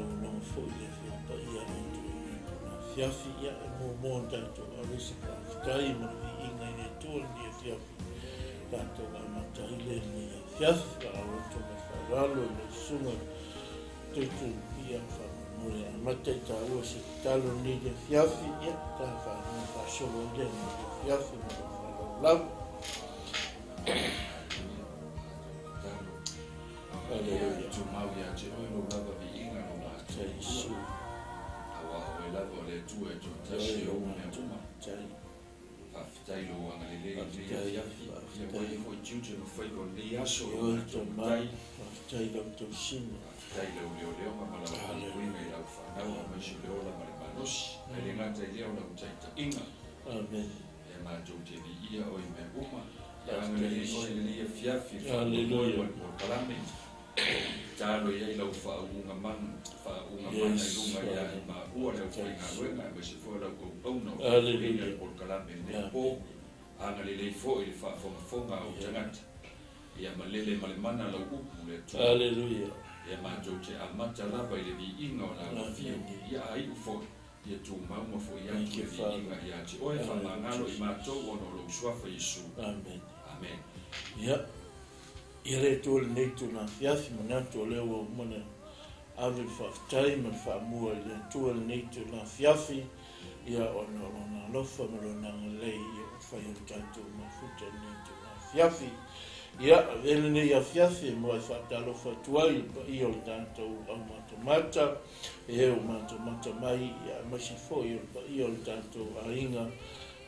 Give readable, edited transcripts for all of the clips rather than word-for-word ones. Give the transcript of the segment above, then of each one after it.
lagolago foi i le Afioga Paia a le Atua i lenei itula afiafi. Ia, e muamua ona tatou ave se faafetai ma le viiga i le Atua i lenei afiafi, tatou amata ai lea i lenei afiafi. Faaaloalo ma le faaaloalo i lau susuga Tutu, ia, faamolemole e amata i taua se tatalo i lenei afiafi, ia, ta faasolo ai lea i lenei afiafi ma lou faaaloalo lava. Aleluia. Tumau ia te oe lou lava viiga lou Faafetai Iesu. Aua o oe lava o le Atua e toatasi e ou mea uma. Faafetai lou agalelei i lenei afiafi. Ia ua i ai foi tiute ma faiva o lenei aso o matou Matai. Faafetai lau tausiga. Faafetai lau leoleoga ma lau puipuiga i lau fanau aemaise o le ola ma le malosi. Ae le gata i lea o lau taitaiga. Amen. E matou te viia oe i mea uma. Ia agalelei oe i lenei afiafi i le faamoemoe ma le polokalame. Tatalo i ai lau faauuga mana, faauuga mana i luga ia i maua le aufaigaluega aemaise foi o lau auauna o faafoeina le polokalame i lenei po. Agalelei foi i le faafogafoga a ou tagata. Ia malele ma le mana lau upu le Atua. Ia matou te amata lava i le viiga o lau afio. Ia a iu foi, ia tumau ma foi atu le viiga ia te oe, faamagalo i matou ona o lou suafa Iesu. Amen. Amen. Ia, ia le Atua lenei itula afiafi, manatu o lea ua uma ona ave le faafetai ma le faamua i le Atua lenei itula afiafi, ia ona o Lona alofa ma Lona agalelei ia ua fai o le tatou mafuta i lenei itula afiafi. Ia, avea lenei afiafi e muai faatalofa atu ai i le paia o le tatou aumatamata, e ua matamata mai, ia aemaise foi o le paia o le tatou aiga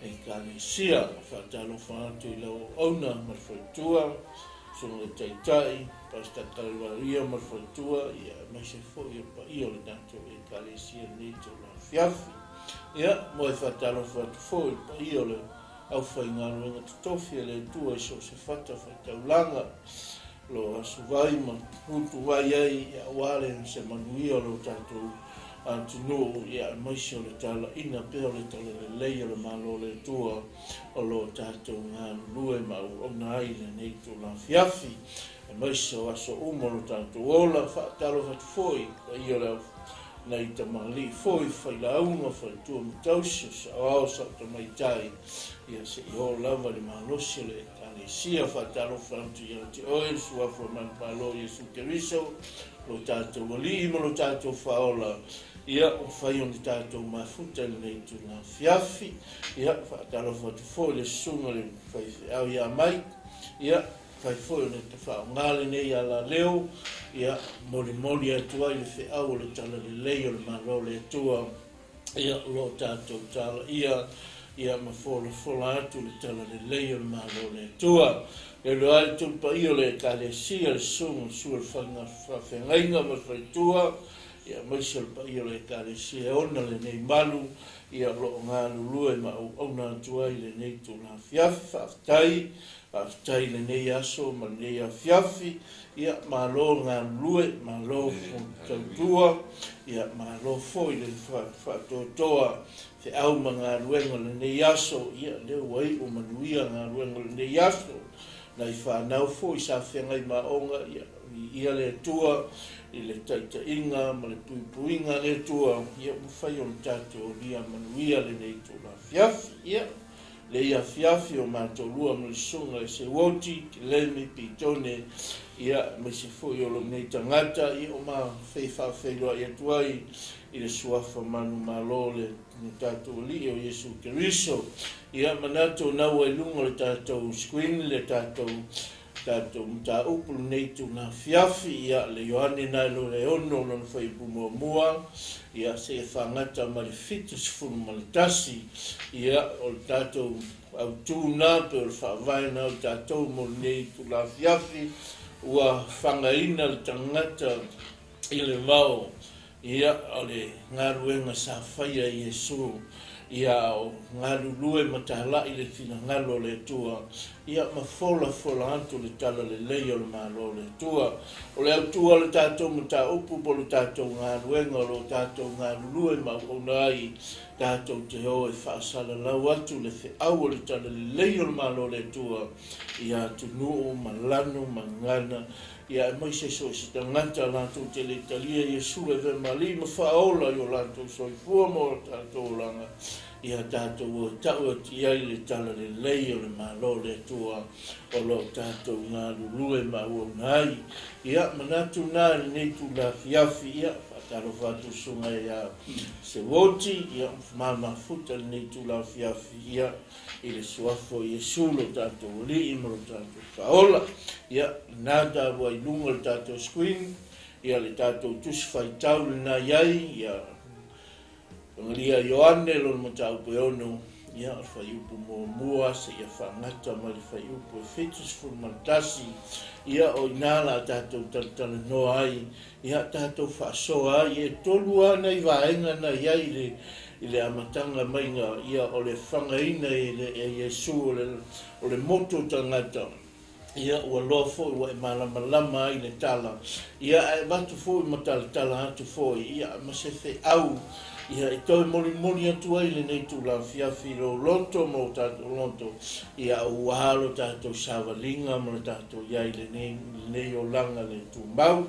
Ekalesia. Faatalofa atu i lau auauna ma le faletua, Susuga i le Taitai, Pastor Kalvaria ma le faletua, ia aemaise foi o le paia o le tatou Ekalesia i lenei itula afiafi. Ia, mo e faatalofa atu foi i le paia o le aufaigaluega totofi a le Atua i so o se fata faitaulaga, o lo o asuvai ma utuvai ai aua le se manuia o lo tatou atunuu, ia aemaise o le talaina pea o le talalelei o le Malo o le Atua o lo o tatou galulue ma auauna ai i lenei itula afiafi, aemaise o aso uma o lo tatou ola. Faatalofa atu foi i le paia o le nai tamalii foi, failauga, faletua ma tausi, o saoao, saotamaitai, ia se i oo lava i le malosi o le Ekalesia. Faatalofa atu ia te oe le Suafa o Manumalo Iesu Keriso, lo tatou Alii ma lo tatou Faaola, ia ua fai ona tatou mafuta i lenei itula afiafi. Ia, faatalofa atu foi i le susuga i le faifeau ia Mike, ia fai foi ona faaaoga lenei alaleo, ia molimoli atu ai le feau o le talalelei o le Malo o le Atua, ia o lo o tatou talaia, ia ma folafola atu le talalelei o le Malo o le Atua. E iloa ai le tulu paia o le Ekalesia, le susuga, le sua o le faiga faafeagaiga ma le faletua, ia aemaise o le paia o le Ekalesia e ona lenei malu, ia o lo o galulue ma auauna atu ai i lenei itula afiafi. Faafetai, faafetai i lenei aso ma lenei afiafi. Ia, malo galulue, malo tautua, ia malo foi le faatoatoa feau ma galuega o lenei aso. Ia, lea ua iu manuia galuega o lenei aso. Nai fanau foi sa feagai ma aoga, ia, viia le Atua i le taitaiga ma le puipuiga a le Atua, ia ua fai ona tatou aulia manuia lenei itula afiafi. Ia, lenei afiafi o matou lua ma le susuga i Seuoti, Kelemi, Pitone, ia, aemaise foi o lou nei tagata, ia, o ma faafeiloai atu ai i le suafa manumalo o le tatou Alii o Iesu Keriso. Ia, manatu o naua i luga o le tatou screen le tatou mataupu lenei itula afiafi, ia, le Ioane na e loa e 6 lona fuaiupu muamua, ia, seia faagata ma le 71, ia, o le tatou autū na pe o le faavae na o tatou mo lenei itula afiafi. Ua fagaina le tagata i le vao, ia, o le galuega sa faia e Iesu, ia, o galulue ma talai le finagalo o le Atua, ia, ma folafola atu le talalelei o le Malo o le Atua. O le autū o le tatou mataupu po o le tatou galuega o lo tatou galulue ma auauna ai, tatou te o e faasalalau atu le feau o le talalelei o le Malo o le Atua i atunuu ma lanu ma gagana, Ia aemaise so o se tagata latou te le talia Iesu e avea ma Alii ma Faaola i o latou soifua ma o tatou olaga, ia tatou o e tau atu i ai le talalelei o le Malo o le Atua o lo o tatou galulue ma auauna ai. Ia, manatu na i lenei itula afiafi, ia, faatalofa atu i le Susuga ia Seuoti, ia, mamafuta i lenei itula afiafi, ia, i le Suafa o Iesu lo tatou Alii ma lo tatou Faaola. Ia, lena taua i luga o le tatou screen, ia le tatou tusi faitau lena i ai, ia, Pagalia Ioane lona mataupu e 6, ia, o le fuaiupu muamua seia faagata mai le fuaiupu e 71, ia, o i ina la tatou talatalanoa ai, ia, tatou faasoa ai. E tolu lava nai vaega na i ai i le amataga maiga, ia, o le fagaina e Iesu o le motu o tagata, ia, ua loa foi ua e malamalama ai le tala, ia, ae avatu foi ma talatala atu foi, ia, ma se feau, ia, e toe molimoli atu ai lenei itula afiafi i lou loto ma o tatou loto, ia, aua lo tatou savaliga ma lo tatou i ai i lenei olaga le tumau.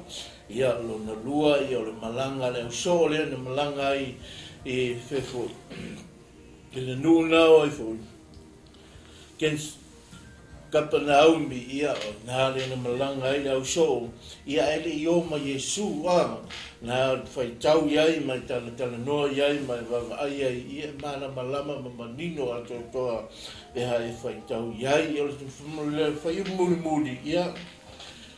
Ia, lona lua, ia, o le malaga a le ausoo lea na malaga ai i fefo i le nuu na o ai foi Kens Kapanaumi, ia, o ina lea na malaga ai le ausoo, ia, ae le i o ma Iesu, a, na faitau i ai ma e talatalanoa i ai ma e vaavaai ai, ia, e malamalama ma manino atoatoa pe a e faitau i ai. Ia, o le fuaiupu mulimuli, ia,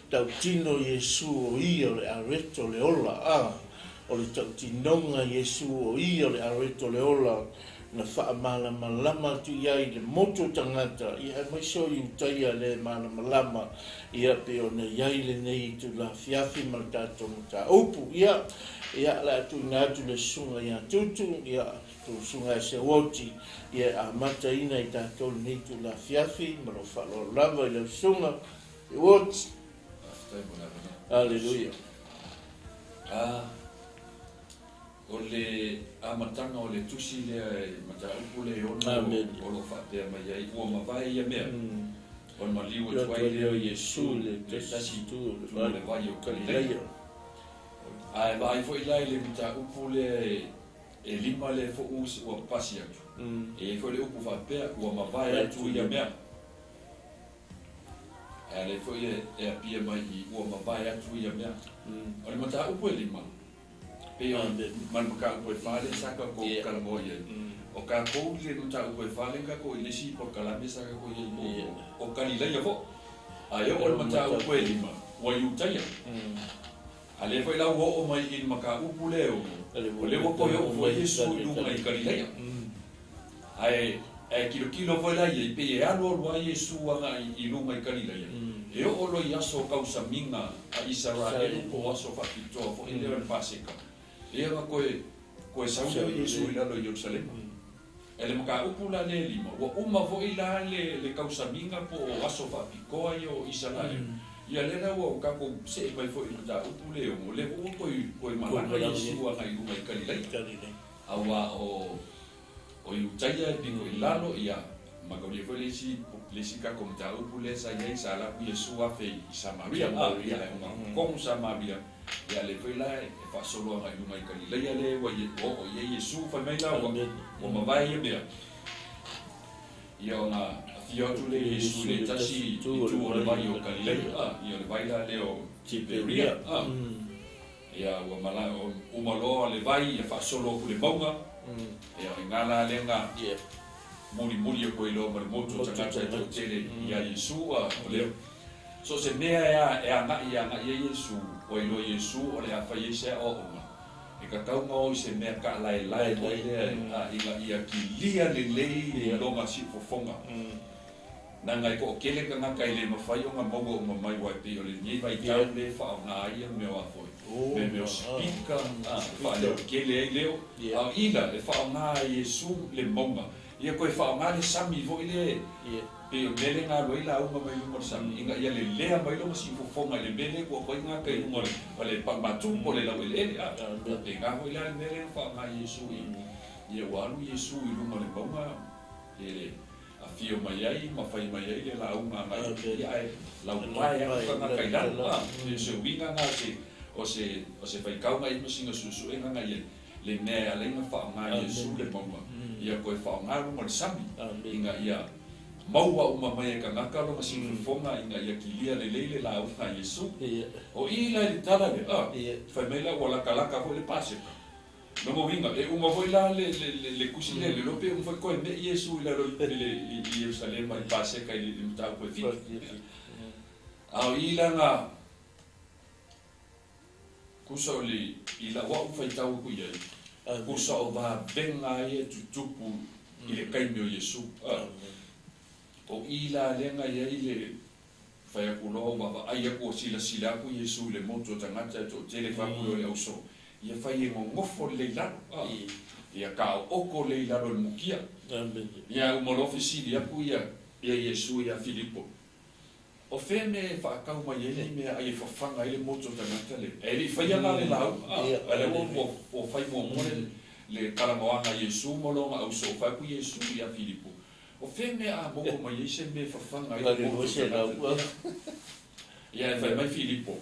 tautino Iesu o ia o le areto o le ola, a, o le tautinoga Iesu o ia o le areto o le ola, na faamalamalama atu i ai le motu o tagata, ia, aemaise o Iutaia le malamalama, ia, pe ona i ai lenei itula afiafi ma le tatou mataupu. Ia, ia, o le a tuuina atu le susuga ia Tutu, ia, susuga ia Seuoti, ia, e amataina i tatou lenei itula afiafi, ma lou faaaloalo lava i lau susuga Seuoti. Faafetai mo le avanoa. Aleluia. O le amataga o le tusi lea e mataupu lea e 6 o lo o faapea mai ai, ua mavae ia mea, ona maliu atu ai lea o Iesu i le tasi itu o le vai o Kalilaia. Ae vaai foi la i le mataupu lea e 5 lea foi ua pasi atu, e i ai foi le upu faapea, ua mavae atu ia mea. Ae lea foi e apia mai i ua mavae atu ia mea. O le mataupu e 5, pei o ma le mataupu e 4 lea sa tatou talanoa i ai. O tatou i le mataupu e 4 lea tatou i le isi polokalame sa tatou i ai o Kalilaia foi. Ae oo le mataupu e 5, ua Iutaia. A lea foi la ua oo mai i le mataupu lea o lea ua toe oo foi Iesu i luga i Kalilaia. Ae kilokilo foi la i ai, pei e alu alu ai Iesu agai i luga i Kalilaia. E oo loa i aso o kausamiga a Isaraelu po o aso faapitoa foi lea o le Paseka. Lea na koe sau lea o Iesu i lalo i Ierusalema. E le mataupu la lea 5, ua uma foi la le kausamiga po o aso faapitoa ia o Isaraelu. Ia lea la ua tatou see mai foi i le mataupu lea o lea ua koe malaga Iesu agai i luga i Kalilaia. Aua o Iutaia e piko i lalo, ia, mataulia foi le isi tatou mataupu lea sa i ai sa alu atu Iesu afe i Samaria. Ia, ona tonu Samaria, ia lea foi la e faasolo agai i luga i Kalilaia lea ua oo i ai Iesu fai mai la ua mavae ia mea. Ia ona afio atu lea Iesu i le tasi itu o le vai o Kalilaia, ia o le vai la lea o Tiberia. Ia ua uma loa le vai ia faasolo atu le mauga. Ia o ina la lea na mulimuli e koe loa ma le motu o tagata e toatele ia Iesu o lea. So se mea e agai ai Iesu, ua iloa Iesu o le a fai ai se aoaoga. E tatau ona o i se mea taalaelae foi lea ina ia kilia lelei i lona siufofoga. Nanga e toatele tagata e le mafai ona maua uma mai ua e pei o lenei vaitau le faaaoga ai ia mea o a foi. Mea o spika, faaleokele ai leo. A o ila e faaaoga ai Iesu le mauga. Ia koe faaaoga le sami foi le pei o mea lea na alu ai lauga mai luga o le sami. Ina ia lelea mai lona siufofoga i le mea lea ua koe gata i luga o le paumatu po o le laueleele. Pena foi la le mea lea na faaaoga Iesu i. Ia ua alu Iesu i luga o le mauga le Afio mai ai ma fai mai ai le lauga agai ia ae laupae atu tagata i lalo. E se uiga na o se faitauga ia ma sina suesuega na iai le mea e ala ai ona faaaoga Iesu le mauga ia toe faaaoga luga o le sami ina ia maua uma mai e tagata lona siufofoga ina ia kilia lelei le lauga a Iesu. O i la i le tala lea, fai mai la ua latalata foi le Paseka. Lona uiga, e uma foi la le tusi lea i le iloa pe uma foi toe me'i Iesu i lalo i Ierusalema i Paseka i le mataupu e 7. A o i la na tusa o le i lau a'u faitau atu i ai, tusa o vavega ai e tutupu i le taimi o Iesu. O i la lea na i ai le fai atu loa ua vaai atu ua silasila atu Iesu i le motu o tagata e to'atele fai atu o le auso ia fai e nonofo lelei lalo ia tao'oto lelei lalo i le mukia. Ia uma loa fesili atu ia Iesu ia Filipo, o fea mea e faatau mai ai nei mea ai e fafaga ai le motu o tagata le e le'i faia la le lauga a lea ua fai muamua le talanoaga a Iesu ma lona ausoo. Fai atu Iesu ia Filipo, o fea mea a maua mai ai se mea e fafaga ai le motu o tagata? Ia e fai mai Filipo,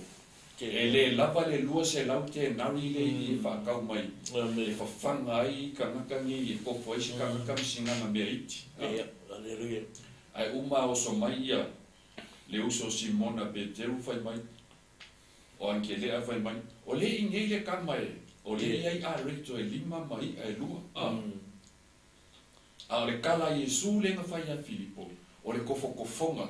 e lē lava le 200 tenari le i e faatau mai e fafaga ai tagata nei e tofo ai se tagata ma sinaga mea iti. Ae uma oso mai ia le uso Simona Peteru fai mai o Akelea fai mai o le i nei le kama e o le i ai areto e 5 ma i'a e 2. A o le kala Iesu le na fai ia Filipo o le kofokofoga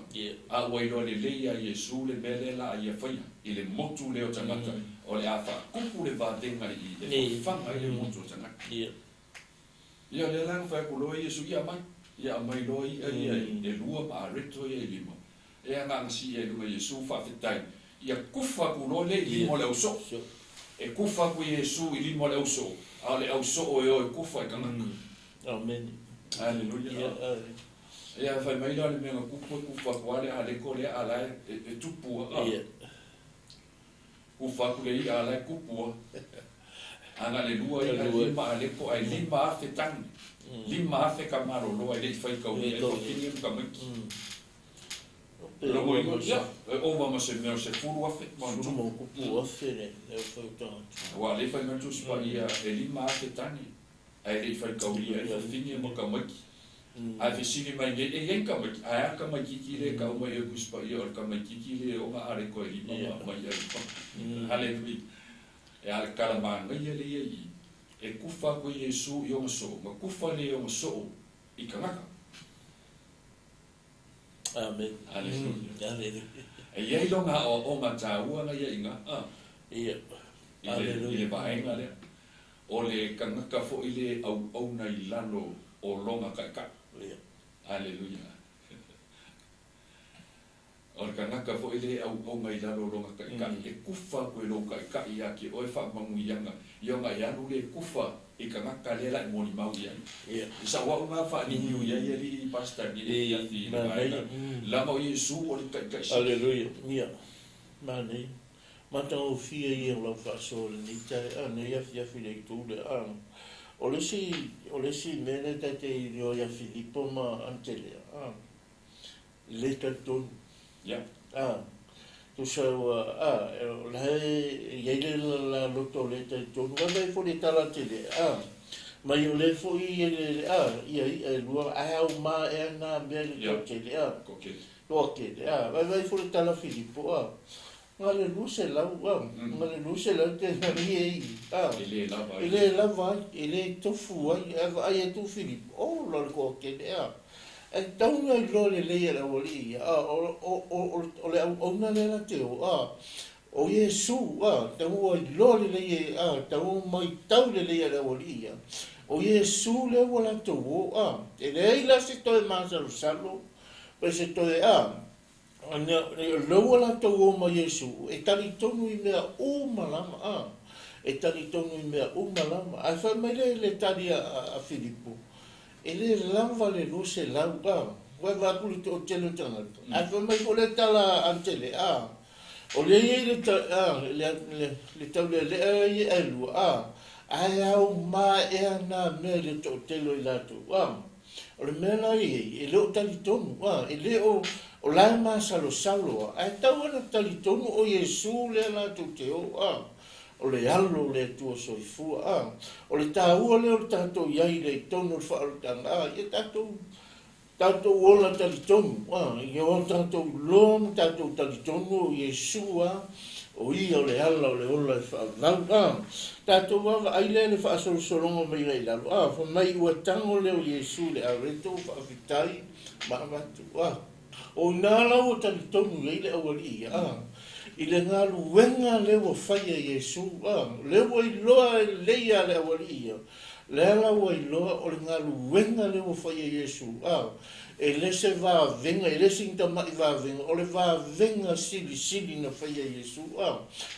a ua iloa lelei ia Iesu le mea lea la a ia faia i le motu lea o tagata o le a faakupu le vavega i e fafaga ai le motu o tagata. Ia lea la na fai atu loa Iesu ia mai ia aumai loa i'a ia e 2 ma areto ia e 5 e agaga si'i ai luga Iesu faafetai ia kufa atu loa le i lima o le ausoo e kufa atu Iesu i lima o le ausoo a o le ausoo e o e kufa i tagata. Amen. Aleluia. Ia fai mai la le mea na kupu e kufa atu lava le aleko lea a la e tupu a. Kufa atu le i'a a la e kupu a. Ana le 2 i'a 5 aleko ae 5,000 tagi. 5,000 ka maloloa e le'i faitaulia ai fafine ma tamaiti. Logo ia, e ova ma se mea o se 10,000 ma Sulu ma kupu afe le fai o tagata. Ua le fai mai Tusi Paia e 5,000 tagi ae le'i faitaulia ai fafine ma tamaiti. Ae fesili mai nei e iai tamaiti ae a tamaititi le tau mai e Tusi Paia o le tamaititi le ona aleko e 5 ma ia 5. Haleluia. E a le tala manaia le ia i e kufa atu Iesu i ona soo ma kufa le i ona soo i tagata. Amen. Haleluia. Haleluia. E iai lona aoaoga tāua na ia iga i le vaega lea. O le tagata foi le auauna i lalo o lona ta'ita'i. Aleluia. O le tagata foi le auauna i lalo o lona ta'ita'i e kufa atu e lou ta'ita'i ia te oe faamanuiaga ia ona e alu le kufa i tagata lea la e molimau i ai. I sa'u a'u na faaliliu i ai alii pastor i afi i le vaega lama o Iesu o le ta'ita'i sili. Aleluia. Ia. Manaia. Matagofie ia o lau faasoa lenei taeao nei afiafi le itu lea. O le isi mea lea tatou iloa ia Filipo ma Antelea, le talitonu. Tusa ua o la e i ai le la loto le talitonu. Vaai foi le tala tele mai o le foi i le ia i'a e 2 ae au ma ea na mea le toatele Kokele. Toatele vaai foi le tala Filipo na le 200 na le 200 tenari e i E lē lava E ai. lē lava ai e lē tofu ai ae vaai atu Filipo o la le toatele e tatau ona iloa lelei e le aualii ia o le auauna lea la te o o Iesu tau ua iloa lelei e tau maitau lelei e le aualii ia o Iesu lea ua latou o e leai la se toe masalosalo pe se toe lea ua latou o ma Iesu e talitonu i mea uma lava e talitonu i mea uma lava ae fai mai le tali a Filipo e lē lava le 200 ua vaai atu le toatele o tagata ae fai mai foi le tala a Antelea o lea i ai le taulelea ia e 2 ae au maea na mea i le toatele o i latou. O le mea la e i ai, e le o talitonu, e le o, o la e masalosalo, ae tau ona talitonu o Iesu lea latou te o, o le alo o le Atua soifua, O le taua lea o le tatou i ai i le totonu o le faaolataga, ia tatou ola talitonu, ia o tatou iloa ma tatou talitonu o Iesu, o ia o le ala o le ola e faavavau. Tatou vaavaai lea i le faasolosologa mai i lalo, fai mai ua tago lea o Iesu i le areto ua faafetai ma avatu. O ina la ua talitonu i ai le aualii ia, i le galuega lea ua faia e Iesu, lea ua iloa lelei lava le aualii ia, lea la ua iloa o le galuega lea ua faia e Iesu, e le se vavega, e le se tamai vavega, o le vavega silisili na faia e Iesu.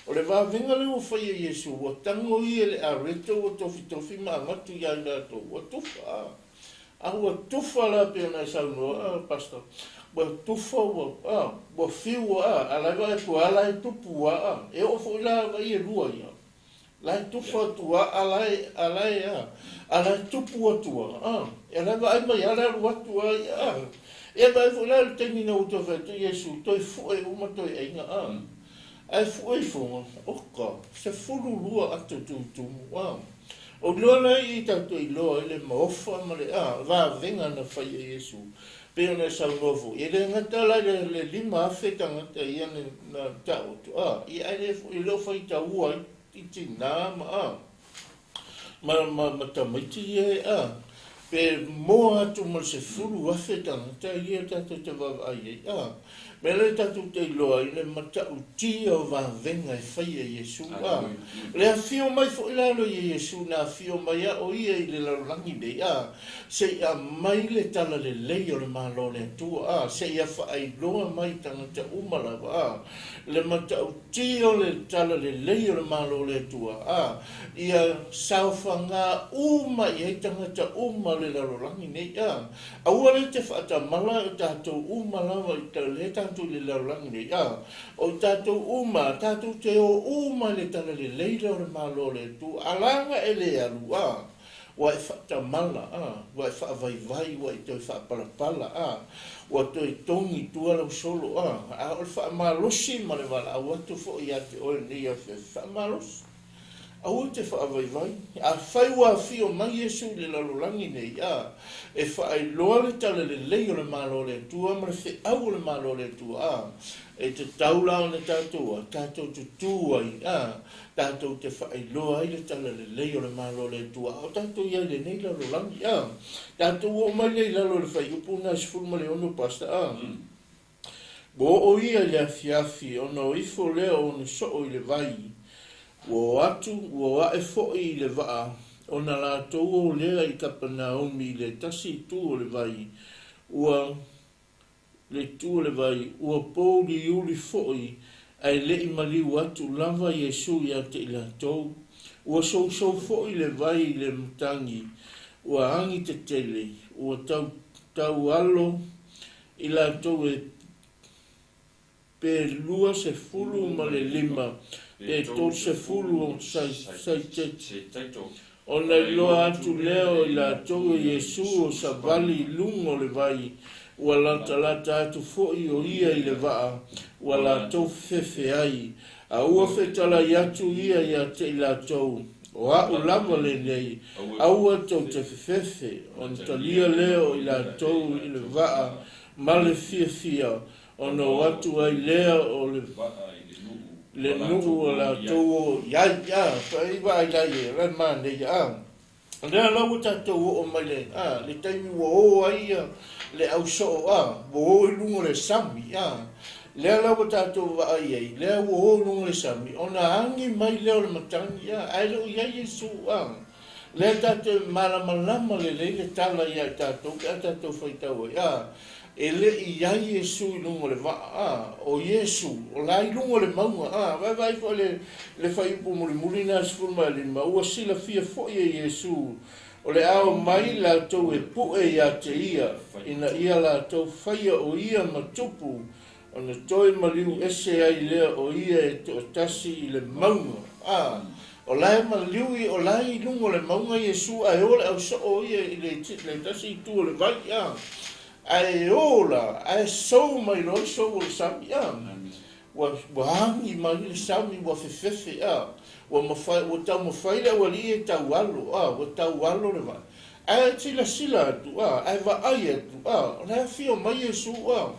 O le vavega lea ua faia e Iesu, ua tago ia i le areto ua tofitofi ma avatu ia i latou, ua tufa. A ua tufa la pei ona e saunoa, pastor, ua tufa ua fiu, a la e vaai atu la e tupu, e oo foi la vaai e lua ia. La e tufa atu a la e tupu atu e la e vaai mai a la e alu atu ai. E vaai foi la le taimi na ua toe fai atu Iesu, toe fue uma toe aiga. Ae fue ifoga, oka, 12 ato tutumu. O loa la i tatou iloa i le maofa ma le vavega na faia e Iesu. Pei ona e saunoa foi, e le gata la i le 5,000 tagata ia na taoto, ia ae le o faitaua ai i tina ma tamaiti ia, pe moa atu ma le 10,000 tagata ia tatou te vaavaai ai. Mea lea tatou te iloa i le matautia o vavega e faia e Iesu. Le afio mai foi lalo i Iesu na afio mai a o ia i le lalolagi nei, seia aumai le talalelei o le Malo o le Atua, seia faailoa mai tagata uma lava, le matautia o le talalelei o le Malo o le Atua, ia saofaga uma i ai tagata uma le lalolagi nei. Aua le te faatamala o tatou uma lava i le tatou i le lalolagi nei. O tatou uma, tatou te o uma i le talalelei lea o le Malo o le Atua. Alaga e le alu, ua e faatamala, ua e faavaivai, ua e toe faapalapala, ua toe togi i tua lau solo, a o le faamalosi ma le valaau atu foi ia te oe lenei afiafi, faamalosi. Aua te faavaivai, afai ua afio mai Iesu i le lalolagi nei, e faailoa le talalelei o le Malo o le Atua ma le feau o le Malo o le Atua, e te tau la ona tatou, tatou tutū ai, tatou te faailoa ai le talalelei o le Malo o le Atua, o tatou ia i lenei lalolagi, tatou oo mai lea i lalo o le fuaiupu na 16 pasta, ua oo ia i le afiafi ona o ifo lea o ona soo i le vai, ua o atu, ua o ae foi i le vaa, ona latou o lea i Kapanaumi i le tasi itu o le vai, ua le itu o le vai, ua pouliuli foi, ae le'i maliu atu lava Iesu ia te i latou. Ua sousou foi le vai i le matagi, ua agi tetele, ua tau alo i latou e pe 25 pe 30 o saitete. Ona iloa atu lea o i latou e Iesu o savali i luga o le vai, ua latalata atu foi o ia i le vaa, ua latou fefefe ai. A ua fetalai atu ia ia te i latou, o a'u lava lenei, aua tou te fefefe, ona talia lea o i latou i le vaa ma le fiafia, ona o atu ai lea o le nuu o latou o iai, fai vaai lai e, le manei, Lea la ua tatou oo mai le, le taimi ua o ai le ausoo, ua o i luga o le sami, Lea la ua tatou vaai ai, lea ua o i luga o le sami, ona agi mai lea o le matagi, ae le o i ai Iesu, Lea tatou malamalama lelei le tala ia i tatou, pe a tatou faitau ai, e le i ai Iesu i luga o le vaa, o Iesu, o la i luga o le mauga, vaai foi le fuaiupu mulimuli na 15, ua silafia foi e Iesu, o le ao mai latou e pue ia te ia, ina ia latou faia o ia ma tupu, ona toe maliu ese ai lea o ia e toatasi i le mauga. O la e maliu i o la e i luga o le mauga Iesu ae o le ausoo ia i le le tasi itu o le vai a. Ae o la ae sou mai loa le sou o le sami a. Ua ua agi mai le sami ua fefefe a. Ua mafai ua taumafai le aualii e taualo a, ua taualo le vai. Ae silasila atu a, ae vaai atu a, o la e afio mai Iesu a.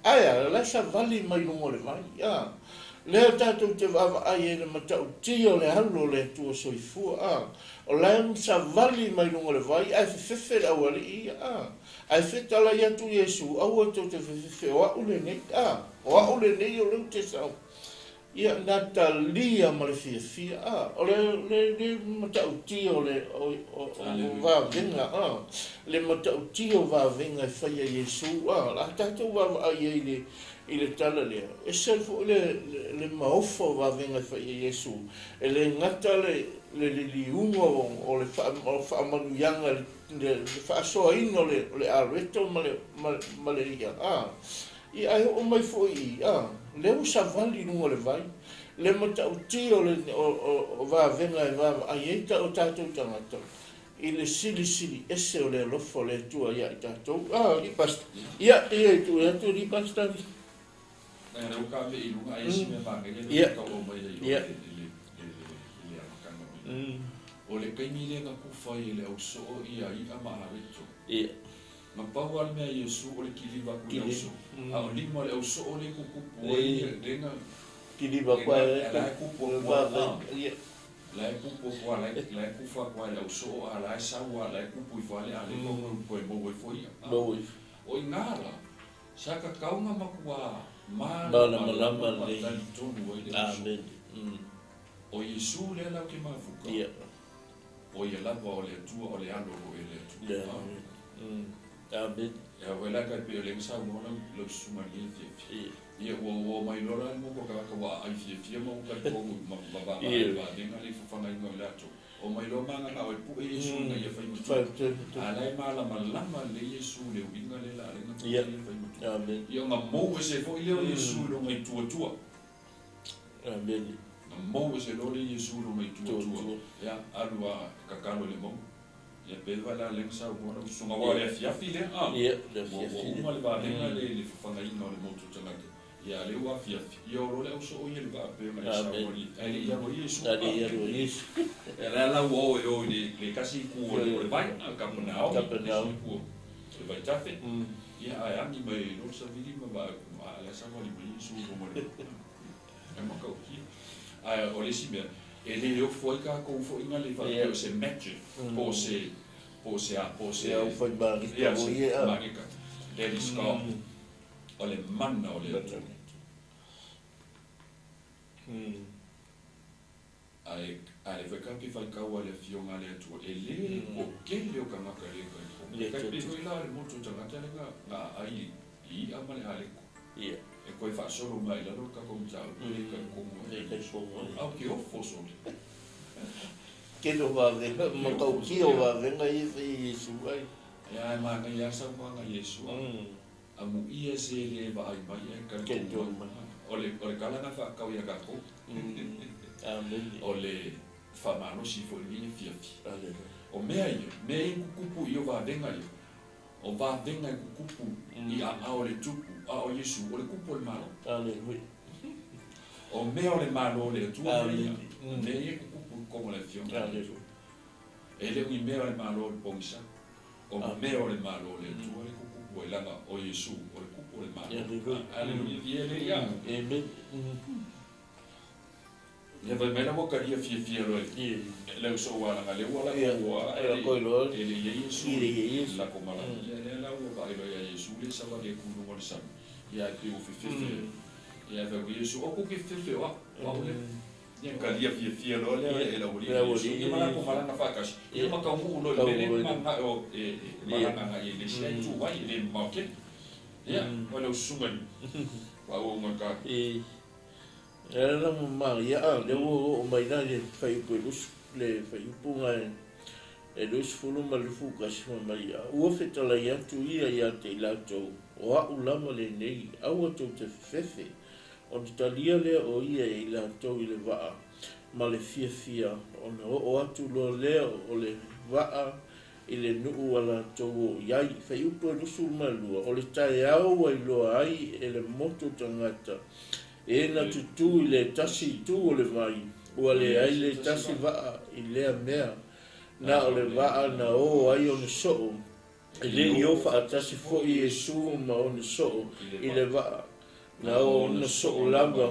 Ae a, o la e savali mai luga o le vai a. Lea tatou te vaavaai ai i le matautia o le alo o le Atua soifua a. O la e savali mai luga o le vai ae fefefe le aualii ia a. Ae fetalai atu Iesu, Aua tou te fefefe, o a'u lenei a. O a'u lenei o lea ou te sau. Ia, na talia ma le fiafia a. O le, le, le matautia o le, o, o, o vavega a. Le matautia o vavega e faia e Iesu a. O le a tatou vaavaai ai i le, i le tala lea, ese foi le, le, le maofa o vavega e faia e Iesu. E le gata le, le liliuga o, o le faa, o faamanuiaga, le, le, le faasoaina o le, o le areto ma le, ma, ma le ia a. Ia ae oo mai foi i i, a, lea ua savali i luga o le vai, le matautia o le, o, o, o vavega e vaavaai ai ta, o tatou tagata i le silisili ese o le alofa o le Atua ia i tatou. A, alii pastor. Ia, ia i tuu atu alii pastor. Leaga lea ua kave i luga ai isi mea manaia lea ua tau aumai ai i o i le, i le, i le amataga mai. O le taimi lea na kufa ai e le ausoo ia i'a ma areto. Ia. Na pau lava le mea a Iesu o le kiliva atu i le ausoo, a o lima o le ausoo lea e tutupu ai lea na Kiliva lea na la e tupu atu lava, la e tupu atu lava, la e kufa atu lava i le ausoo a la e sau lava, la e tupu ifo lava le aleko toe maua ifo ia. O i ina la, sa tatau ona matua malamalama ma talitonu ai le ausoo. O Iesu lea latou te mafuta. O ia lava o le Atua, o le Alo foi o le Atua. Amen. E au la kai pe o le saunoa lau lau susuga i lenei afiafi. Ia ua ua omai loa la le motu o tagata ua aai fiafia ma ua talitonu ma ma vaavaai i le vavega le fafagaina o i latou. Omai loa mananao e pue Iesu ina ia fai matua. A la e malamalama lelei Iesu i le uiga lea la alai na pue ia fai matua. Ia ona mou ese foi lea o Iesu i lona ituatua. Amene. Na mou ese loa lea Iesu i lona ituatua, ia, alu a e kakalo i le mauga. Ia pe va la lea na saunoa lau susuga, aua o le afiafi lea, a, Ia, le ua, ua afiafi lea. uma le vavega le, le fafagaina o le motu tagata, ia, a lea ua afiafi, ia o loa le ausoo ia i le vaa pei ona e Amene. saunoa i, ae le i alo ai Iesu, A le a. i alu ai Iesu. Ia, la la ua o e o i le, le tasi itu o le, o le vai, a, Kapenaomi, le isi Kapenaomi. itu o le vaitafe, ia, ae agi mai loa le savili ma vaai atu, a, lea savali mai Iesu i luga o le, E matautia. Ae o le isi mea, e le ofo ai tatou foi na le faapea o se magic, po o se, po o se a, po o se, Se aufai magika ia, foi se e a. magika. Let it stop. O le mana o le Atua. Ae, ae le fai ke faitau a le Afioga a le Atua, e le kokele o tagata le talitonu. Le E tai pei talitonu. foi la le motu o tagata lea na, na aai i i'a ma le aleko. Ia. E toe faasolo mai i lalo le tatou mataupu, e le talitonu ai. Le talitonu ai. A o ke ofo sole. Tele o vavega, matautia o vavega ia e fai e Iesu ai. Ia, e manaia lava saunoaga a Iesu, amuia se le vaai mai ae talitonu mai. O le, o le tala na faatau ia tatou. Amene. O le faamalosi foi i lenei afiafi. Aleluia. O mea ia, mea ia e tutupu i o vavega ia, o vavega e tutupu i aao o le Tupu, a o Iesu, o le Tupu o le Malo. Aleluia. O mea o le Malo o le Atua mea ia, Amene. mea ia e tutupu i totonu o le Afioga a le Atua. Aleluia. E le o ni mea o le Malo o le pogisa, o mea o le Malo o le Atua lea e tutupu ai, leaga o Iesu, o le Tupu o le Malo. Aleluia. Aleluia. Ia le ia. Amene. Ia fai mai la ua talia fiafia loa e le uso ua laga lea ua lako ua Ia e lako loa e le i ai Iesu I le i ai Iesu. lako malama. Ia lea la ua vaai loa ia Iesu lea savali ai ku luga o le sami. Ia e pei ua fefefe. Ia fai atu Iesu, o ku ke fefefe o au, o au lea. Ia talia fiafia loa lea e le aualii Le ia Iesu. aualii Ia ma lako malaga faatasi. Ia ma taunuu loa i le mea lea e mananao e e malaga agai ai i le isi itu ai, e le mamao tele. Ia, o le usuga i faaauauga ka. I E ala ma maria a, lea ua oo mai la le fuaiupu e lusu, le fuaiupu na e 21 fai mai a, ua fetalai atu ia ia te i latou, o a'u lava lenei, aua tou te fefefe. Ona talia lea o ia e i latou i le vaa, Ma le fiafia ona oo atu loa lea o le vaa i le nuu a latou o i ai. Fuaiupu e 22, o le taeao ua iloa ai e le motu tagata e na tutū i le tasi itu o le vai, ua leai le tasi vaa i lea mea, na o le vaa na o ai ona soo, e le i o faatasi foi Iesu ma ona soo i le vaa, na o ona soo lava,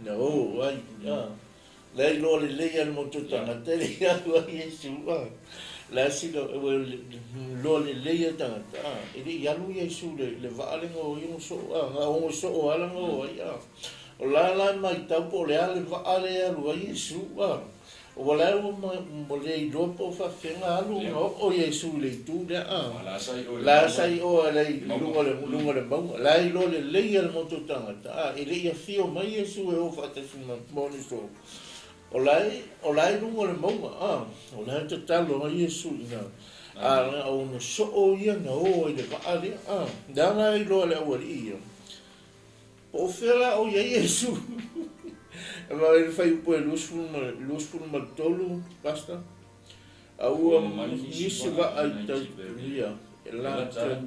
na o ai. La iloa lelei a le motu tagata e le i alu ai Iesu. La sila loa lelei a tagata e le i alu Iesu le vaa le nga o ai ona soo, nga ona soo ala nga o ai. O la la mai tau po le a le vaa le alu ai Iesu. O la ua mo le iloa po o faafega alu nga oo Iesu i le itu lea. La sa i o le luga le mauga. La iloa lelei a le motu tagata e le i afio mai Iesu e o faatasi ma ona soo. O la e luga le mauga, o la e tatalo ai Iesu ina a ona soo ia na o i le vaa lea. Lea la iloa le aualii ia. Po o fea la o ia Iesu. E ma le fuaiupu e 23, pastor. A ua nisi vaa i Tiberia e latou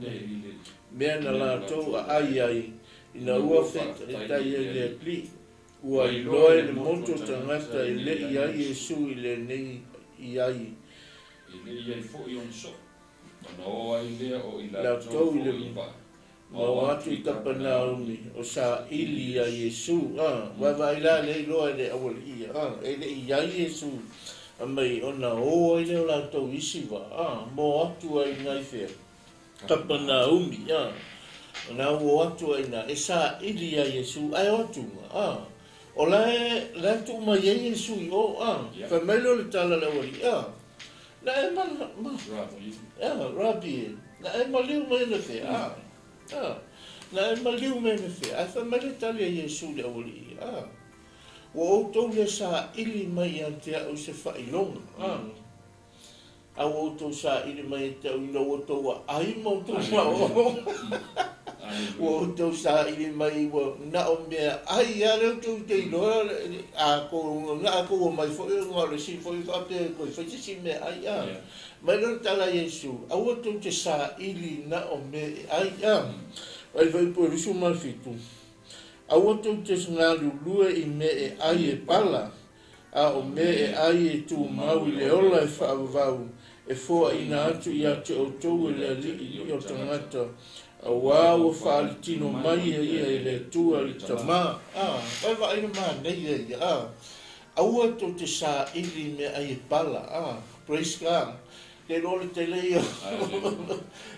mea na latou aai ai ina ua fetai ai le Alii. Ua iloa e le motu tagata e le i ai Iesu i lenei i ai. E le i ai foi ona soo. Ona o ai lea o i latou i le vaa. Ma o atu i Kapanaumi o saili ia Iesu. Vaavaai la le iloa e le aualii. E le i ai Iesu mai ona o ai lea o latou isi vaa. Mo atu ai nai fea. Kapanaumi. Ona o atu ai na e saili ia Iesu ai o atu. O la e tuu mai ai Iesu i o. Fai mai lea o le tala le aualii. Na e ma Rabi. Na e maliu mai na fea. Na e maliu mai na fea. Ai fai mai le tali a Iesu le aualii. Ua outou le saili mai ia te au se faailoga. A ua outou saili mai ia te au ina ua outou aai ma outou maoo. Ua outou saili mai ua na o mea ai a le outou te iloa a kou na a kou mai foi nga o le si foi faapea koe fai se si mea ai. Mai le tala Iesu, aua tou te saili na o mea e ai. Ai fuaiupu e 27. Aua tou te galulue i mea e ai e pala, a o mea e ai e tumau i le ola e faavavau, e foaina atu ia te outou e le Alii o tagata, auā ua faalitino mai e ia e le Atua le Tamā. Vaavaai le manaia ia. Aua tou te saili i mea ai e pala. Praise God. Te iloa le tele ia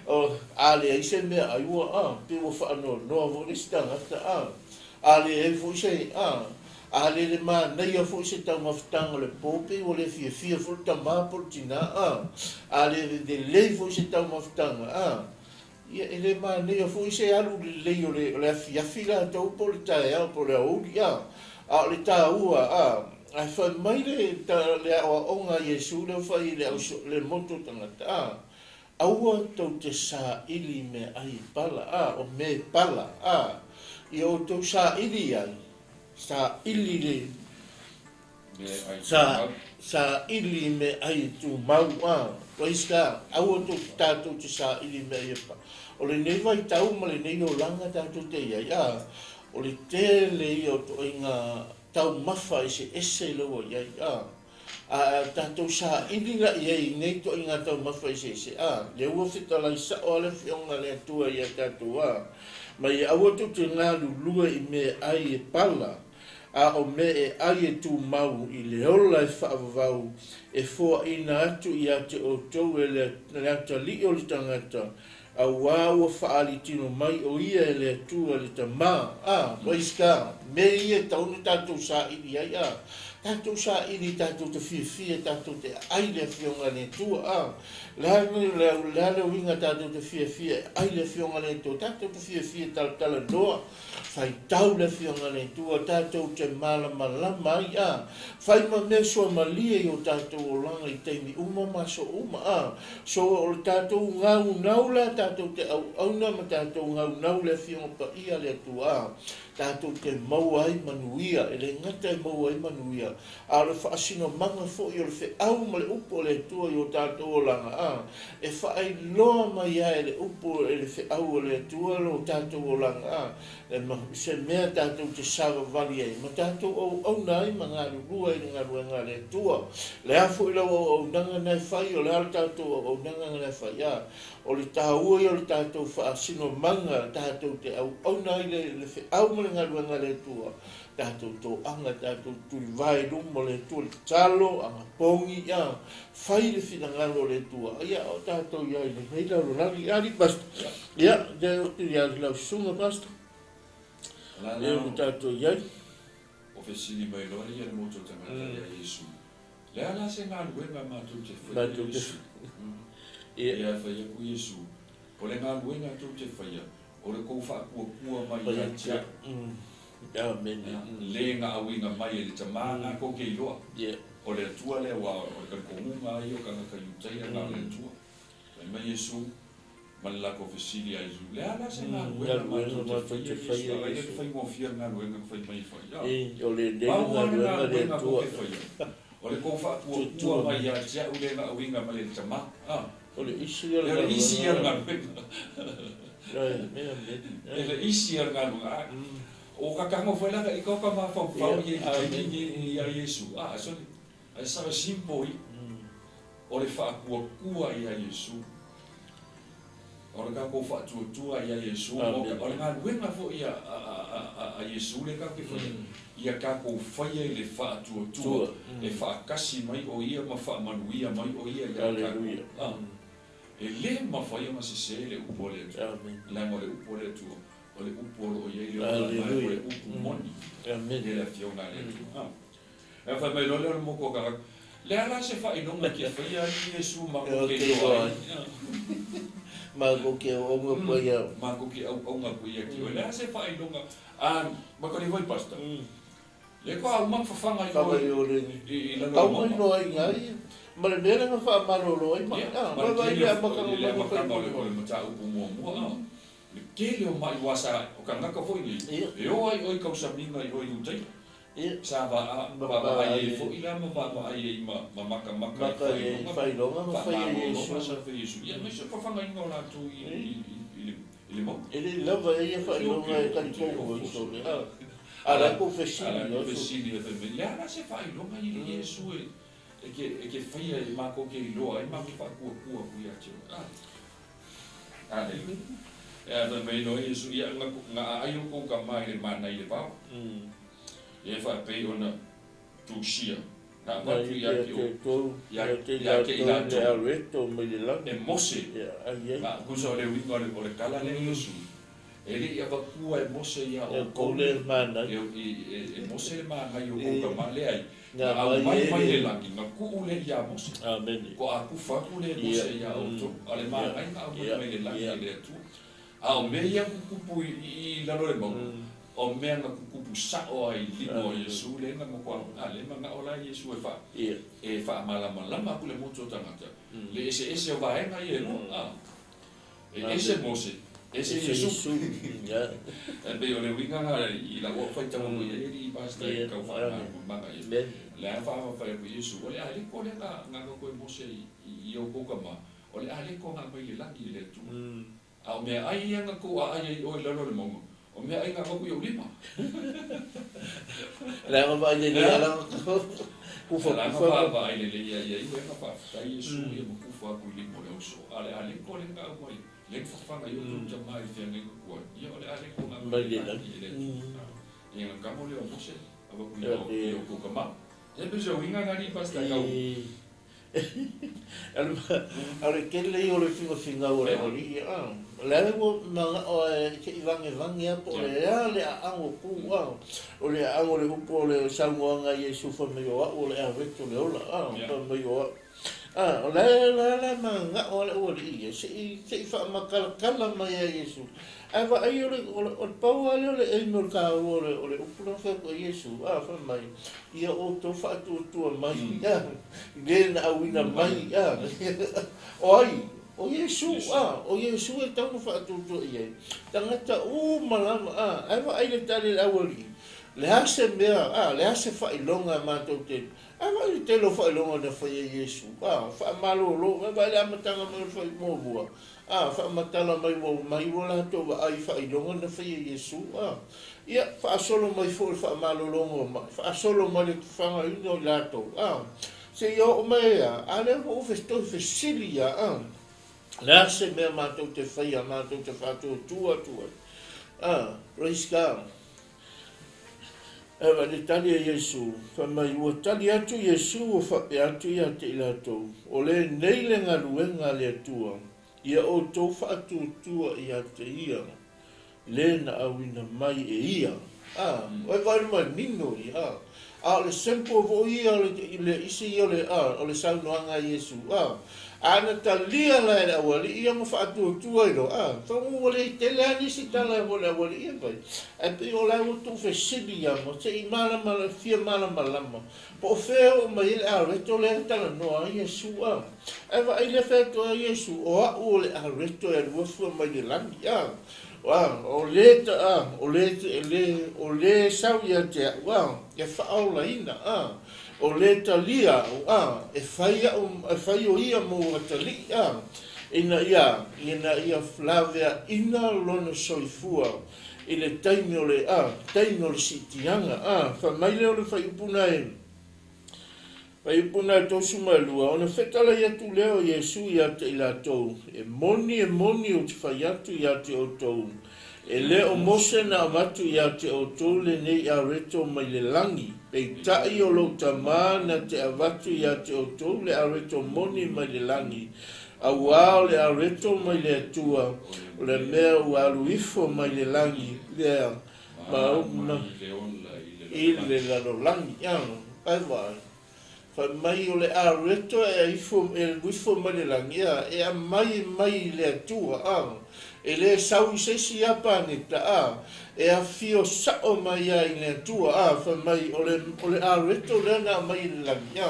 o a leai se mea ai ua pe ua faanoanoa foi le isi tagata. A leai foi se a le le manaia foi se taumafataga o le po pe ua le fiafia foi le tamā po le tinā. A le lelei foi se taumafataga. Ia e le manaia foi se alu lelei o le afiafi latou po le taeao po le aoauli. A o le taua ai fai mai le aoaoga a Iesu lea fai i le motu tagata. Aua tou te saili i mea ai e pala. O mea e pala. Ia outou saili ai. Saili le saili i mea ai e tumau. Praise God. Aua tou tatou te saili i mea ai e pala. O lenei vaitau ma lenei olaga tatou te i ai. O le tele ia o toaiga taumafa e se ese le ua i ai. A tatou saili la i ai nei toaiga taumafa e se ese. Le ua fetalai sao a le Afioga le Atua ia tatou. Mai aua tou te galulue i mea ai e pala, a o mea e ai e tumau i le ola e faavavau, e foaina atu ia te outou e le atalii o le tagata, auā ua faalitino mai o ia e le Atua le Tamā. Praise God. Mea ia e tatau ona tatou saili ai. Tatou saili tatou te fiafia tatou te ai le Afioga le Atua. Le a le uiga tatou te fiafia e ai le Afioga le Atua. Tatou te fiafia talatalanoa, faitau le Afioga le Atua, tatou te malamalama ai. Fai ma mea suamalie i o tatou olaga i taimi uma ma aso uma. So o le tatou gaunau la tatou te auauna ma tatou gaunau le Afioga Paia le Atua. Tatou te maua ai manuia, e le gata e maua ai manuia, a o le faasinomaga foi o le feau ma le upu a le Atua i o tatou olaga, a, e faailoa mai ai e le upu e le feau a le Atua lo tatou olaga, a, e ma se mea tatou te savavali ai, ma tatou auauna ai ma galulue ai i le galuega a le Atua. Le a foi lau auaunaga na e fai, o le a le tatou auaunaga na e fai, a, o le tāua ia o le tatou faasinomaga, tatou te auauna ai le feau ma le galuega a le Atua, tatou toaga, tatou tulivae i luma o le Atua, le tatalo, agapogi, ia, fai le finagalo o le Atua, ia, o tatou iai lenei lalolagi, ia, ali pastor, ia, te atu ia lau susuga pastor, ia, o tatou iai. O fesili mai loa ia le motu o tagata ia Iesu. Le a la se galuega matou te faia Iesu. Ia fai atu Iesu. O le galuega tou te faia, o le kou faakuakua mai ia te a'u. Amen. Le gaauina mai e le Tamā na kou ke iloa. O le Atua lea ua o le talitonuga ai o tagata Iutaia na o le Atua. Fai mai Iesu ma le latou fesili ia Iesu, Le a la se galuega matou te faia Iesu? Ai le faigofie le galuega na fai mai e fai. Pau lava le galuega tou te faia, o le kou faakuakua mai ia te a'u le gaauina mai e le Tamā. O le isi ia o le isi ia o le galuega. E le isi ia o le galuega. O ka tago foi la i ka ka mafaufau i le taimi ia Iesu. A, sorry. Ai sa simple i. O le faakuakua ia Iesu. O le tatou faatuatua ia Iesu. O le galuega foi a Iesu le tatou te faia. Ia tatou faia i le faatuatua. E faatasi mai o ia ma faamanuia mai o ia ia tatou. E le mafai ona sesē le upu a le Atua. Leaga o le upu a le Atua, o le upu o loo i ai le olaga, o le upu moni. E le afioga a le Atua. E fai mai loa lea o le motu o tagata, Le a la se faailoga e te faia ai Iesu matou te iloa ai? Matou te auauna atu ai ia. Matou te auauna atu ia te oe. Le a se faailoga? A, maka le foi pastor. Le ko au mang fafaga i o i lalo o mauga. Tau mai loa i ina ia. Ma le mea lea na faamalolo ai ma, a, vaavaai i le amataga mai o fai o le mataupu muamua, a. Le tele o mai ua sa o tagata foi nei, e o ai o i kausamiga i o i Utaia. Sa vaavaai ai foi la ma vaavaai ai ma makamaka i faailoga ma faamalologa sa fai Iesu. Ia aemaise o le fafagaina o latou i le mauga. E le lava ai ia faailoga e talitonu ai sole. A latou fesili. A latou fesili e fai mai, le a la se faailoga i le Iesu e te faia e matou te iloa ai matou faatuatua atu ia te oe. Aleluia. E fai mai loa Iesu, ia na aai outou tama i le mana i le vao. E faapei ona tusia, na avatu ia te outou, ia te i latou, e Mose, ma tusa o le uiga o le tala lea Iesu, e le i avatua e Mose ia outou, e Mose le manai o kou tama, leai, na aumai mai le lagi, na tuu lea ia Mose, ko a kufa atu lea e Mose ia outou, a o le manai na aumai mai le lagi e le Atua. A o mea ia tutupu i lalo le mauga, o mea na tutupu sa'o ai i lima o Iesu lea na nofoa a lea mana'o la Iesu e fa e faamalamalama atu le motu o tagata le eseese o vaega ia e lua a e ese Mose ese Iesu e pei o le uiga lena i lau au faitau atu i ai alii pastor e tau faamalamalamaga ia le a faafafai atu Iesu o le a le ko lea na avatu e Mose i outou tama o le a le ko na aumai i le lagi e le Atua. A o meaai ia na tou aai ai oe i lalo o le mauga, o meaai na avatu i ou lima. Leaga vaai lelei a lana kufa kufa. Lana vaavaai lelei ia ia iu e na faafetai Iesu ia ma kufa atu i lima o le auso. A o le aleko lea na aumai, lea na fafaga ai outou tama i le feagaiga tuai, ia o le aleko na aumai i le lagi e le Atua. Ia na kamo lea o Mose avatu i outou tama. Ia pei o se uiga na alii pastor tau. A o le tele ia o le finafingau o le aualii, a. O le a ua manao e se i vagevage a po o le a le aano tu, a. O le aano o le upu o le saunoaga a Iesu fai mai o a'u o le aveto le ola, a, fai mai o a'u. A, o le a la manao a le aualii ia, se i, se i faamatalatala mai ia Iesu. Ae vaai o le, o le pau lava lea o le aim o le taua o le upu lea na fai atu ai Iesu, a, fai mai, ia outou faatuatua mai, a, i le na auina mai, a, o ai? O Iesu, o Iesu e tatau ona faatuatua i ai tagata uma lava, Ae vaai le tali a le aualii, le a se mea, le a se faailoga matou te, ae vaai le tele o faailoga na faia e Iesu, faamalolo, ae vaai le amataga mai o le fai muamua, faamatala mai ua omai ua latou vaai i faailoga na faia e Iesu, Ia, faasolo mai foi le faamalologa o mai, faasolo mai le tufagaina o i latou, seia oo mai ai, a lea ua ou toe fesili ia, le a se mea matou te faia, matou te faatuatua atu ai, Praise God. Ae vaai le tali a Iesu, fai mai, ua tali atu Iesu ua faapea atu ia te i latou, o lenei le galuega a le Atua, ia outou faatuatua ia te ia, le na auina mai e ia. Oi vaai le manino ia, A o le sample foi ia o le isi ia o le saunoaga a Iesu, A na talia la e le aualii ia ma faatuatua i loa, Fagu ua le tele lava nisi tala mo le aualii ia fai. Ae pei o la ua tuufesili ia ma se i malama, fia malamalama. Po o fea e oo mai ai le areto lea na talanoa ai Iesu, Ae vaai lea fai atu ai Iesu, o au o le areto e alu afua mai le lagi, O le ta, o le, le, o le sau ia te au, e faaolaina, O le talia au, e fai au, e fai o ia mo atalii, ina ia laveaina lona soifua i le taimi o le, taimi o le siitiaga, Fai mai lea o le fuaiupu na e, fuaiupu na e 32, ona fetalai atu lea o Iesu ia te i latou, e moni ou te fai atu ia te outou, e le o Mose na avatu ia te outou lenei areto mai le lagi, peitai o lou Tamā na te avatu ia te outou le areto moni mai le lagi, auā o le areto mai le Atua, o le mea ua alu ifo mai le lagi, lea, ma mai le ola i le lalolagi, Ae vaai. Fai mai o le areto e ifo, e ifo mai le lagi, e aumai mai le Atua, E le sau i se isi ia paneta, e afio sao mai ai i le Atua, Fai mai o le areto lea na aumai i le lagi,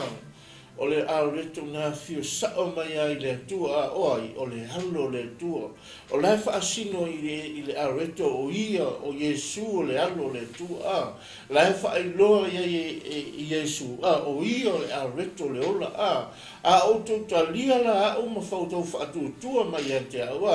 O le areto na afio sao mai ai i le Atua, o ai, o le alo o le Atua. O la e faasino i le areto o ia, o Iesu o le alo o le Atua, La e faailoa ia i Iesu, o ia o le areto le ola, A outou talia la au ma fautau faatuatua mai ia te au,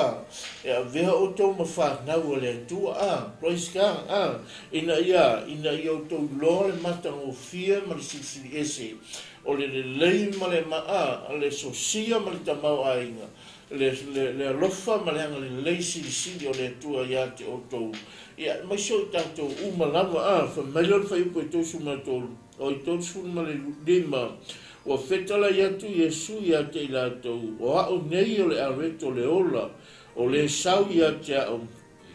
E avea outou ma fanau a le Atua, Praise God, Ina ia outou iloa le matagofie ma le silisili ese, o le lelei ma le maa, le sosia ma le tamaoaiga, le alofa ma le agalelei silisili o le Atua ia te outou. Ia, mai so i tatou uma lava, fai mai lea o le fuaiupu e 33, o i 35, ua fetalai atu Iesu ia te i latou, o au nei o le areto le ola, o le sau ia te au,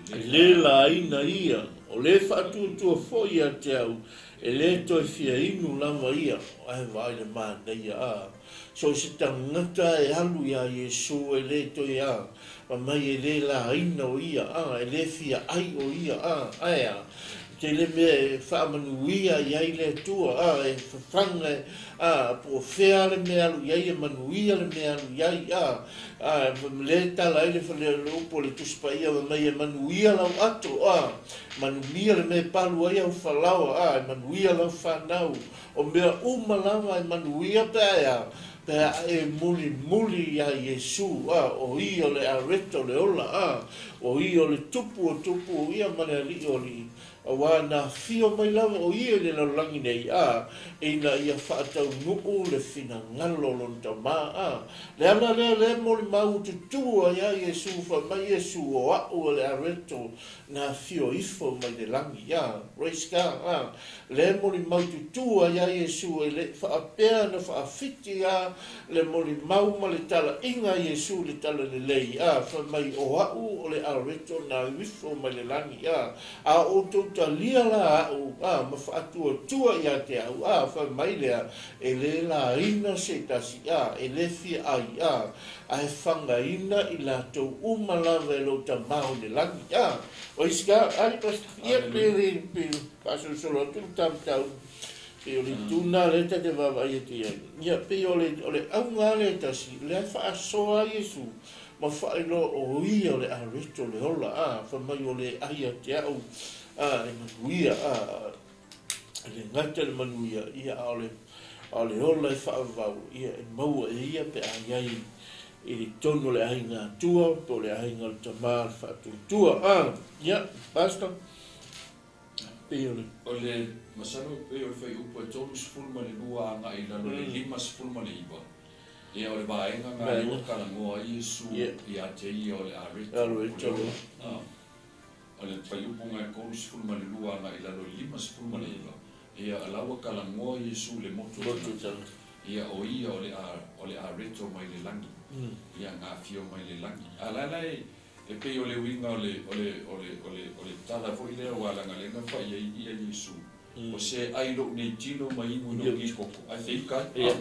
e le laina ia, o le faatuatua foi ia te au, e le toe fia inu lava ia, ae vaai le manaia, So se tagata e alu ia Iesu e le toe ma mai e le laina o ia, e le fia ai o ia, ae te le mea e faamanuia i ai le Atua, e fafaga, po o fea le mea alu i ai, e manuia le mea alu i ai, le tala ai le upu o le Tusi Paia mai e manuia lau ato, manuia le mea e palu ai au falaoa, e manuia lau fanau, o mea uma lava e manuia pe a pe a e muli muli ia Iesu, o ia o le areto le ola, o ia o le tupu o tupu ia ma le alii o alii, auā na afio mai lava o ia i le lalolagi nei, ina ia faataunuu le finagalo o lona Tamā, Le ala lea le molimau tutua ia Iesu, fai mai Iesu, o au o le areto na afio ifo mai le lagi, Praise God, Le molimau tutua ia Iesu, e le faapea na faafiti, le molimau ma le talaiga Iesu le talalelei, fai mai o au o le areto na ifo mai le lagi, A outou talia la au, ma faatuatua ia te au, fai mai lea, e le laina se tasi, e le fia ai, ae fagaina i latou uma lava e lou Tamā o le lagi, O isi ka, ali pas, ia pe, pe, faasolosolo atu le tamatau, Pei o le itu lena lea ta te vaavaai atu i ai. Ia, pei o le, o le auga lava lea e tasi, o lea e faasoa ai Iesu ma faailoa o Ia o le areto o le ola, a, fai mai o le ai ia te au, a, e manuia, a, e le gata i le manuia, ia, a o le, a o le ola e faavavau, ia, e maua e ia pe a i ai i totonu o le aiga Atua, po o le aiga o le Tama o le Faatuatua. A, ia, Pastor, pei o le. O le, masalo pei o le fuaiupu e 32 agai i lalo i le 59, ia o le vaega na lea ua talanoa ai Iesu ia te ia o le areto, o le ola. O le fuaiupu na e 32 agai i lalo i le 59, ia o la ua talanoa Iesu i le motu o tagata, ia o ia o le o le areto mai le lagi, ia na afio mai le lagi. A la la e e pei o le uiga o le o le o le o le o le tala foi lea ua leaga lea na fai ai ia Iesu, o se ai lou nei tino ma inu i lou nei koko, ae feika ai.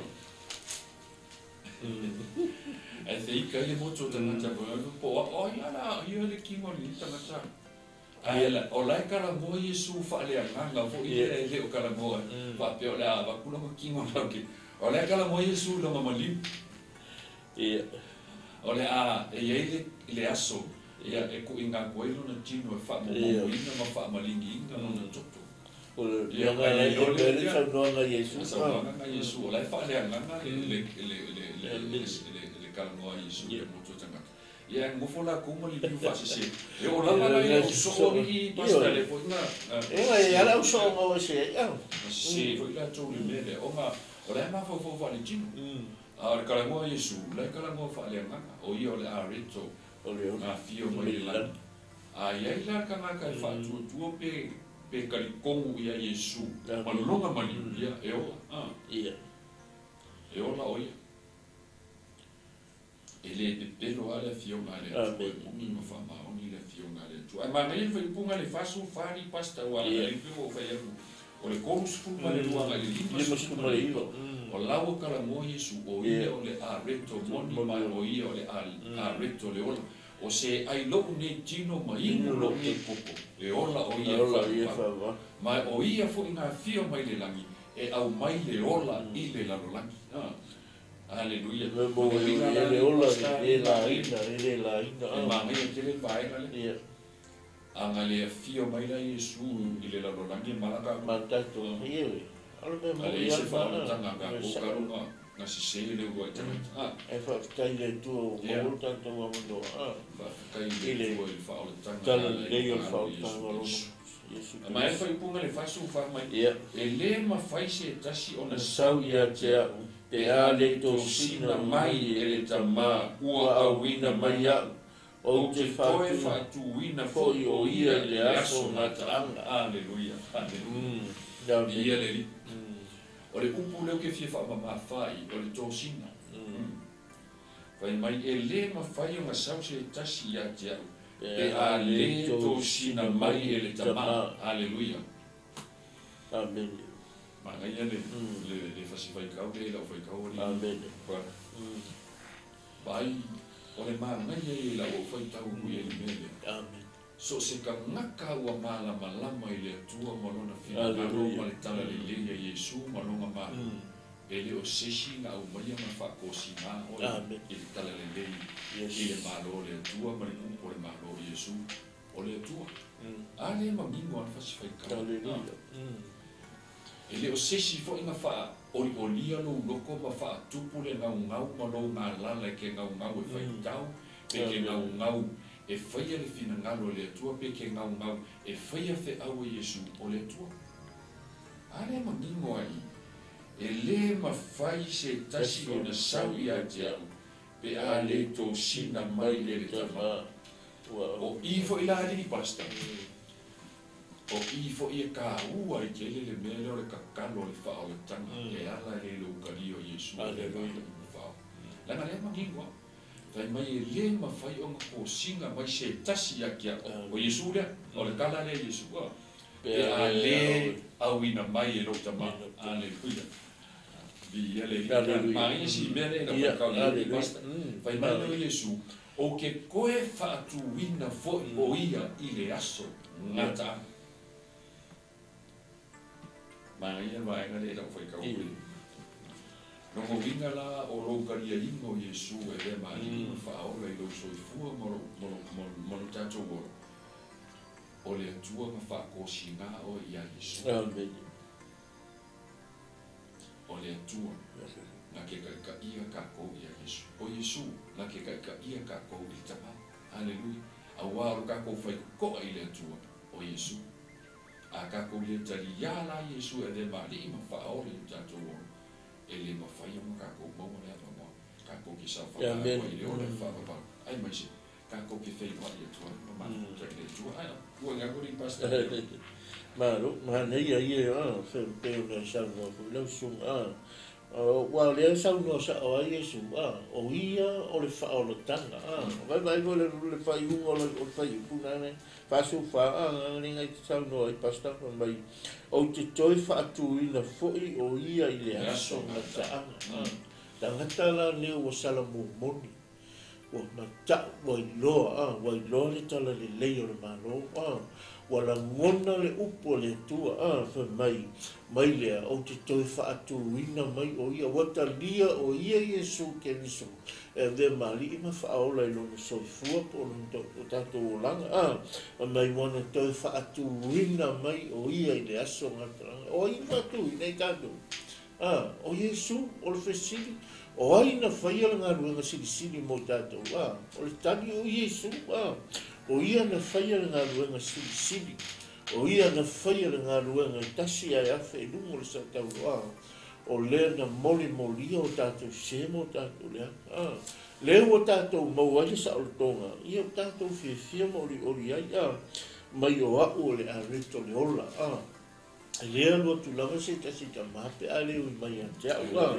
Ae feika ai le motu o tagata po o ai ala ia le tino o lenei tagata. Ae o la e talanoa Iesu faaleagaga foi lea e le o talanoa faapea o le a avatu lona tino lau ke. O la e talanoa Iesu i lona maliu. O le a e i ai le, le aso ia e tuuina atu ai lona tino e faamomomoina ma faamaliliina lona toto. O le mea na e le le saunoaga a Iesu. Saunoaga a Iesu, o la e faaleagaga le le le le le le talanoa a Iesu i le motu o tagata. Ia e nofo latou ma liliu faasese. E oo lava la i au soo alii pastor lea foi na E i ai au soo na o ese ai. Na sese foi latou i le mea lea ona o la e mafaufau faaletino. A o le talanoa a Iesu, o la e talanoa faaleagaga, o ia o le areto na afio mai le lagi. A i ai la le tagata e faatuatua pe pe talitonu ia Iesu ma lona maliu, ia e ola. E ola o ia. E le pepelo lava le afioga a le Atua, e moni ma faamaoni le afioga a le Atua. Ae manaia le faaiupuga le 44 pastor aua leaga lea pei ua ou fai atu, o le 32 agai i le 59, o la ua talanoa Iesu, o ia o le areto moni ma o ia o le areto le ola. O se ai lou nei tino ma inu lou nei koko, e ola o ia e faavavau. Ma o ia foi na afio mai le lagi e aumai le ola i le lalolagi. Aleluia. E mo e le ola e le laina, e le laina. E manaia tele le vaega lea. A na le afio mai la Iesu i le lalolagi e malaga atu. Ma tatou, ioe. O le mea A moni leai se lava lena. faaolataga a tatou talu na na sese le uluai tagata. E faafetai i le Atua ua maua lo tatou avanoa Faafetai i i le le Atua i le faaolataga e tala ala i lelei le o le alu o Iesu faaolataga o lona Keriso. Iesu A ma e Keriso. faaiupuga le 44 mai, E lē mafai se tasi ona Na sau sau ia ia te te a'u a'u, pe pe a a le le tosina tosina mai mai e e le le Tamā Tamā ua ua auina auina mai mai a'u, a'u, ou ou te te toe faatu faatuina foi foi o o ia ia i i le le aso aso gataaga. gataaga. Aleluia, aleluia. Amene. Viia le Alii. O le upu lea ou te fia faamamafa ai, o le tosina. Fai mai, e lē mafai ona sau se tasi ia te a'u Pe pe a a le lē tosina tosina mai mai e e le le Tamā. Tamā. Aleluia. Amene. Manaia le le le fasifaitau lea i lau faitau alii. Amene. Vaai, o le manaia ia i lau ou faitau i le mea lea. Amene. So o se tagata ua malamalama i le Atua ma Lona finagalo ma Aleluia. le talalelei a Iesu ma Lona Malo, e le o se isi na aumaia ma faatosina oe Amene. i le talalelei i le Malo o le Atua ma le upu o le Malo o Iesu o le Atua. A lea e manino lava le fasifaitau. Aleluia. E le o se isi foi na faaoliolia lou loko ma faatupu le gaugau ma lou galala e ke gaugau e faitau, pe ke Amene. gaugau e faia le finagalo o le Atua, pe ke gaugau e faia feau e Iesu o le Atua. A lea e manino ai, e lē mafai se tasi ona sau ia te a'u pe a lē tosina mai e le Tamā. Tamā. Ua O i foi la alii pastor. O i foi e kāua ai tele le mea lea o le kakalo o le faaolataga e ala i le ukalia o Iesu i le Aleluia. fao. Leaga lea manino lava. Fai mai e lē mafai ona kosiga mai se tasi ia te a'u. O Iesu lea, o le tala lea a Iesu. Pe Pe a a le lē auina mai e lou Tamā. Aleluia. Viia le Alii. Aleluia. Manaia si mea lea i lau Ia, faitau i alii aleluia. pastor. Fai mai lea o Iesu, ou te toe faatuina foi o ia i le aso gataaga. Manaia le vaega lea i lau faitau i lona uiga la o lou taliaiga o Iesu e avea ma Alii ma Faaola i lou soifua ma ma lo tatou ola, o le Atua na faatosina oe ia Iesu. Amene. O le Atua na te taitaia tatou ia Iesu. O Iesu na te taitaia tatou i le Tama. Aleluia. Auā o lo tatou faitotoa i le Atua, o Iesu. A tatou le taliā la Iesu e avea ma Alii ma Faaola i lo tatou ola, e le mafai ona tatou maua le avanoa tatou te saofaga atu ai i le ola e faavavau, aemaise tatou te feiloai atu ai ma mafuta i le Atua. Ae ua i atu alii Pastor. Malo, manaia ia a, pei ona e saunoa foi lau susuga a. Aua o lea e saunoa sa'o ai Iesu, a, o ia o le faaolataga, a. Vaivai foi le faaiuga o le fuaiupu lena 44, a, lea e te saunoa ai Pastor, fai mai, ou te toe faatuina foi o ia i le aso gataaga, a. Tagata la nei ua salamumoni, ua mata'u, ua iloa, a, ua iloa le talalelei o le Malo, a, ua lagona le upu a le Atua, a, fai mai, mai lea, ou te toe faatuina mai o ia, ua talia o ia Iesu Keriso e avea ma Alii ma Faaola i lona soifua po o lona o tatou olaga, a, fai mai, ua na toe faatuina mai o ia i le aso gataaga. O ai na faatuina i tatou? A, o Iesu, o le fesili, o ai na faia le galuega silisili mo tatou? A, o le tali, o Iesu. A, o ia na faia le galuega silisili, o ia na faia le galuega e tasi ae afe i luga o le saataulo. A, o lea na molimolia o tatou sē ma o tatou leaga. A, lea ua tatou maua ai le saolotoga, ia ua tatou fiafia ma olioli ai. A, mai o a'u o le areto le ola. A, e le alu atu lava se tasi tama pe a le ui mai ia te a'u. A,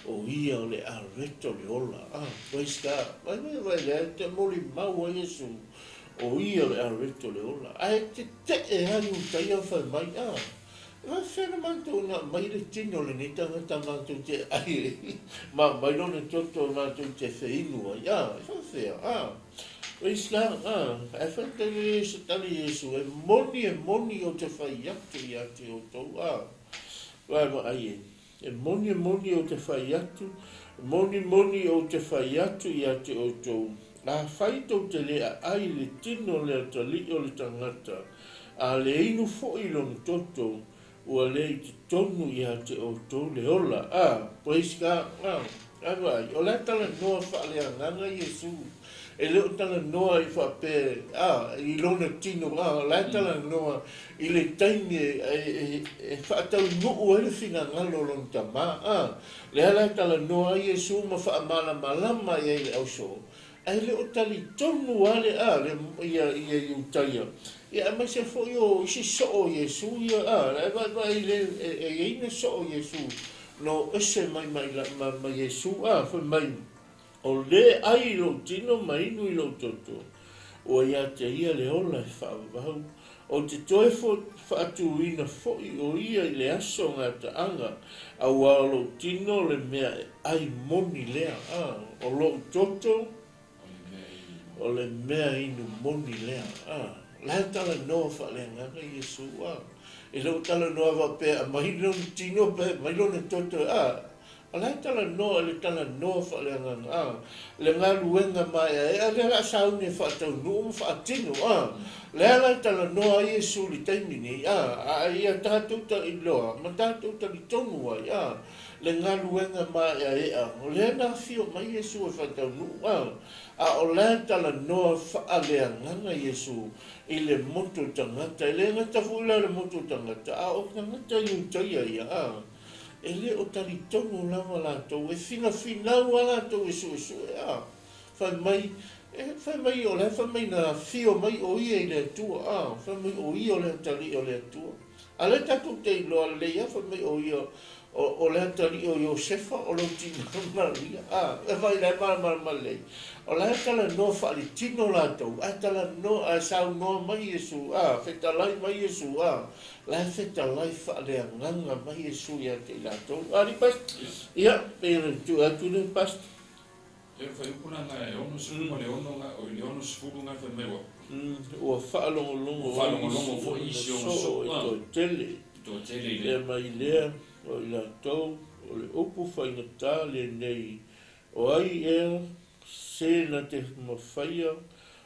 o ia o le areto le ola. A, praise God. Vai vai vai lea te molimau ai Iesu, o ia o le areto le ola. Ae tete'e lava Iutaia fai mai, a, e faafefea ona matou na aumai le tino o lenei tagata matou te ai ma aumai lona toto matou te feinu ai? A, e faafefea? A, praise God. A, ae faatali se tali Iesu, e moni, e moni, ou te fai atu ia te outou. A, vae vaai e, e moni, e moni, ou te fai atu, moni, moni, ou te fai atu ia te outou, afai tou te le aai i le tino o le atalii o le tagata, a le inu foi i lona toto, ua le i totonu ia te outou le ola. A, praise God. A, a vaai, o la e talanoa faaleagaga Iesu. E le o talanoa i faapea, a, i lona tino, a, o la e talanoa i le taimi e faataunuu ai le finagalo o lona Tamā. A, lea la e talanoa ai Iesu ma faamalamalama i ai i le ausoo, ae le o talitonu lava le, a, le, ia, ia Iutaia, ia aemaise foi o isi soo o Iesu ia, a, e vaevae i le, e i ai na soo o Iesu, no ese mai ma, ma, ma Iesu, a, fai mai, o le ai i lou tino ma inu i lou toto, ua ia te ia le ola e faavavau. Ou te toe faatuina foi o ia i le aso gataaga, auā o lou tino le mea e ai moni lea, a, o lou toto o le mea inu moni lea. A, la e talanoa faaleagaga Iesu, a, e le o talanoa faapea aumai lona tino pe aumai lona toto, a, o la e talanoa i le talanoa faaleagaga, a, le galuega maeaea lea o le a sauni e faataunuu ma faatino, a, lea la e talanoa ai Iesu i le taimi nei, a, a ia tatou iloa ma tatou talitonu ai, a, le galuega maeaea o lea na afio mai Iesu e faataunuu, a, a o la e talanoa faaleagaga Iesu i le motu o tagata. E le gata foi la le motu o tagata, a o tagata Iutaia ia, a, e le o talitonu lava latou, e finafinau lava latou e suesue, a, fai mai, e fai mai o la e fai mai na afio mai o ia i le Atua, a, fai mai o ia o le atalii o le Atua. A lea tatou te iloa lelei lava fai mai o ia o le atalii o Iosefa, o lona tina Maria, a, e fai la e malamalama lelei. O la e talanoa faaletino latou, ae talanoa, ae saunoa mai Iesu, a, fetalai mai Iesu, a, la e fetalai faaleagaga mai Iesu ia te i latou. A, li Pastor? Ia, pei ona tuu atu le Pastor. Ia, le fuaiupu lena e 66 ga, oi le 60 ga fai mai ua. Ua faalogologo Ua faalogologo foi isi ona soo soo e toatele. Toatele i Le le. mai lea o i latou o le upu faigata lenei o ai ea se na te mafaia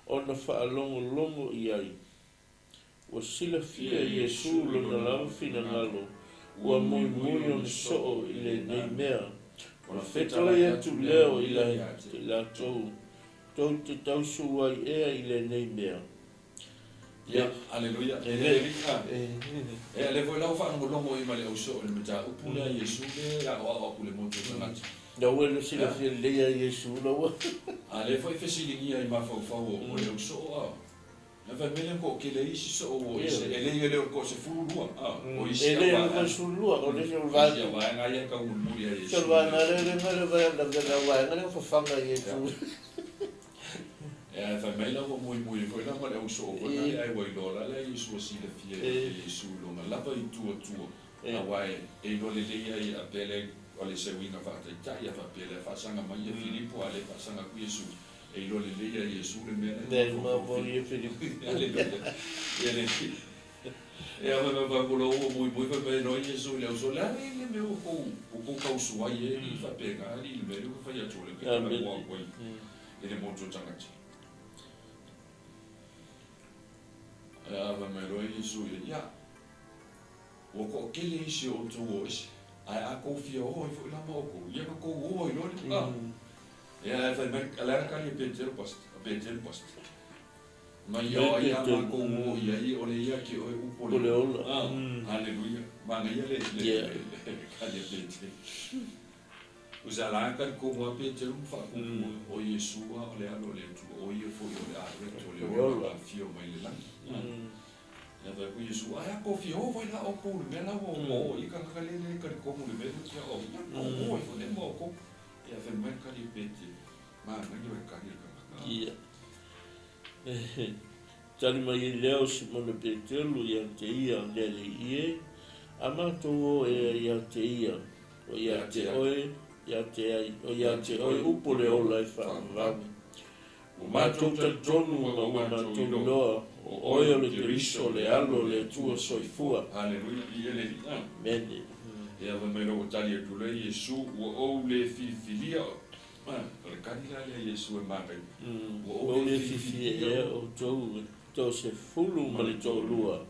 ona faalogologo i ai. Ua silafia e Iesu lona lava finagalo, ua muimui ona soo i lenei mea. Ona fetalai atu lea o i latou, tou te tausu ai ea i lenei mea. Ia, aleluia. Amen. E le foi lau faalogologo i ma le ausoo i le mataupu lea Iesu le aoao aku le motu o tagata. Na ua le silafia lelei a Iesu laua. A lea foi fesiligia i mafaufau o le ausoo a. Na fai mai le toatele isi soo o isi e le le o le toasefululua a o isi E le o le toasefululua, o le isi o le vaega. Isi vaega ia e tauumulimuli ai Iesu. O le vaega lea le vaega lea o fafaga i Iesu. E fai mai la ua muimui foi la ma le ausoo foi lale ai ua iloa la lea Iesu ua silafia e Iesu lona lava i tuatua. Aua e iloa lelei ai a pea le o le seuiga faataitai a faapea le faasaga mai e Filipo a le faasaga atu Iesu. E iloa lelei ai Iesu le mea lea. E Filipo. Aleluia. E a mai mai ko lo ua muimui fai mai loa Iesu i le ausoo. Le a le le mea ua kou tausu ai e i faapena ali le mea lea ua fai atu o le mea ua atu ai i le motu o tagata. A fai mai loa Iesu ia, ua toatele isi o outou o ese, ae a kou fia o ai foi la ma outou, ia na kou o ai loa le. Ia, fai mai, a le a kali e Petero pasta, a Petero pasta. Ma ia o ai a makou o i ai, o le ia ke oe upo le ola. Aleluia. Mana ia le kali e Petero. Usa la kali komo a Petero mawhaakupua, o Iesua o le alo le Atua, o ia foi o le areto le ola a fio mai le langi. Ia fai ku Iesu, ai a ko fia o vai la o kou le mea la ua o i kangaka le le kali komo le mea kia o, ia ko o i fo le ma o kou. Ia fai mai kali e Petero, mana ia o le kali e kangaka. Ia. Tali mai e leo Simona Petero ia te ia le ale ie, a mātou o ea ia te ia, o ia te oe, ia te ai, o ia te oe upo le ola e whaavavau. Ua mātou talitonu ma ua mātou iloa, o oe o le Keriso o le alo o le Atua soifua. Aleluia, i ele li. Mene. Ia fai mai ua tali atu lea Iesu, ua ou le filifilia. O le kali la lea Iesu e mākai. Ua ou le filifilia ea outou toasefulu ma le toalua,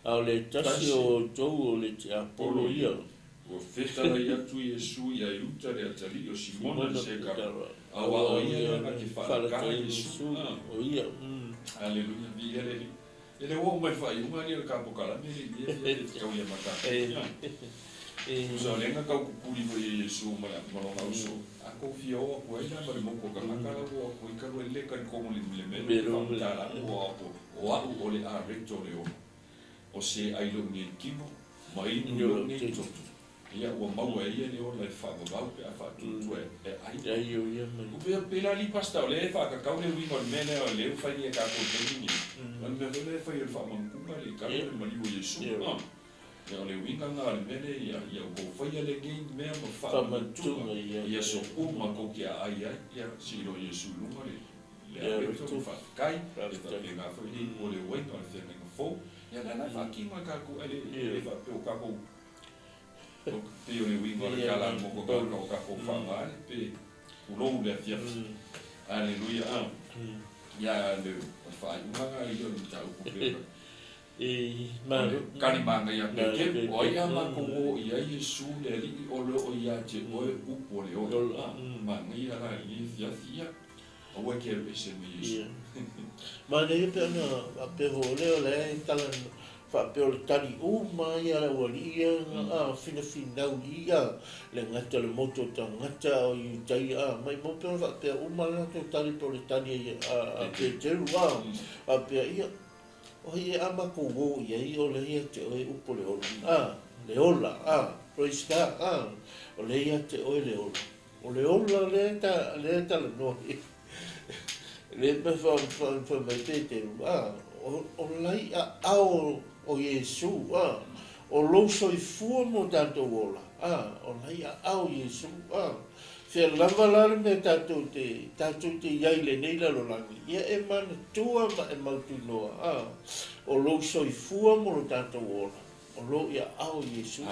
a o le tasi o outou o le tiapolo ia. Ua fetalai atu Iesu ia Iuta le atalii o Simona le Sekara. Aua o ia lea na te faalataga Iesu. O ia. Aleluia, vi ia le li. E le ua mai whaaiunga ni o le kapokalame le ia te tau ia mata. Usa o lenga kau kupuli fo ia Iesu ma le malonga uso. A kou fia o aku ai la ma le moko kangaka la ua aku i kalu e le kari komo le mele mele whamutala ua apo. O au o le a recto le ono. O se ai lo nge kino, ma inu lo nge toto. Ia ua maua e ia le ola e whaavavau pe a whaatutu e ai. Ai o ia mai. Upea pela li pasta o le e whaakakau le uinga o le mea lea o le ufai ni e kākou taimi ni. O le mea foi lea e fai o le whaamankuka le kalu le maliu o Iesu. Ia o le uinga ngā le mea lea ia o kou whaia le ngei mea ma whaamantuga. Ia so uma kou ke a ai ai. Ia silo Iesu lunga le le areto whaakai. E whaapenga foi le o le uaina o le whenenga fou. Ia la la whaakinga kākou ai le whaapeo kākou. Pe o le uinga o le kala moko kaka o kākou whaangaale pe ulou le afiafi. Aleluia. Ia le whaaiunga ngā ia o le mataupu pe. Kani manga ia Petero, o ai a mākou o i ai Iesu le alii o le o ia te oe upo le ola. Manga ia la i fiafi ia. Aua ke alu ese me Iesu. Mana ia pe ana a peho o leo le e tala whaapeo le tali uma ia le uali ia a whina ia le ngata le moto ta ngata o i utai a mai mo peo whaapea uma le tō tali po le tali a Peteru a pea ia o hi e ama ko wo ia i o le ia te oe upo le ola a le ola a praise God a o le ia te oe le ola o le ola le ta le ta le noa le pe fa fa mai Peteru a o lai a ao o Iesu a o lou soifua mo tatou ola a o lai a ao Iesu a fea lava la le mea tatou te iai lenei lalolagi ia e manatua ma e mautuinoa a o lou soifua mo lo tatou ola O lo o i aao o Iesu.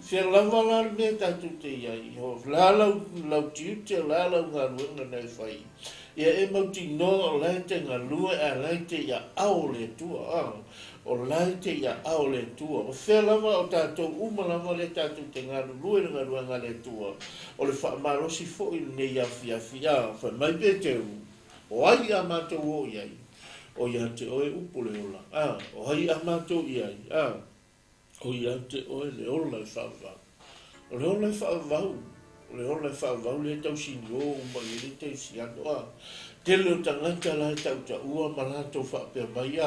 Fea lava la le mea tatou te i ai, o le a lau tiute, o le a lau galuega na e fai, ia e mautinoa o la e te galue ae o la e te i aao o le Atua. O la e te i aao o le Atua. O fea lava o tatou uma lava lea tatou te galulue i le galuega a le Atua, o le faamalosi foi lenei afiafi. Fai mai Peteru, o ai a matou o i ai? O ia te oe upu le ola. O ai a matou i ai? O ia te oe le ola e faavavau. O le ola e faavavau. O le ola e faavavau le tausini o uma i le tausiano. Tele o tagata la e tautaua ma latou faapea mai.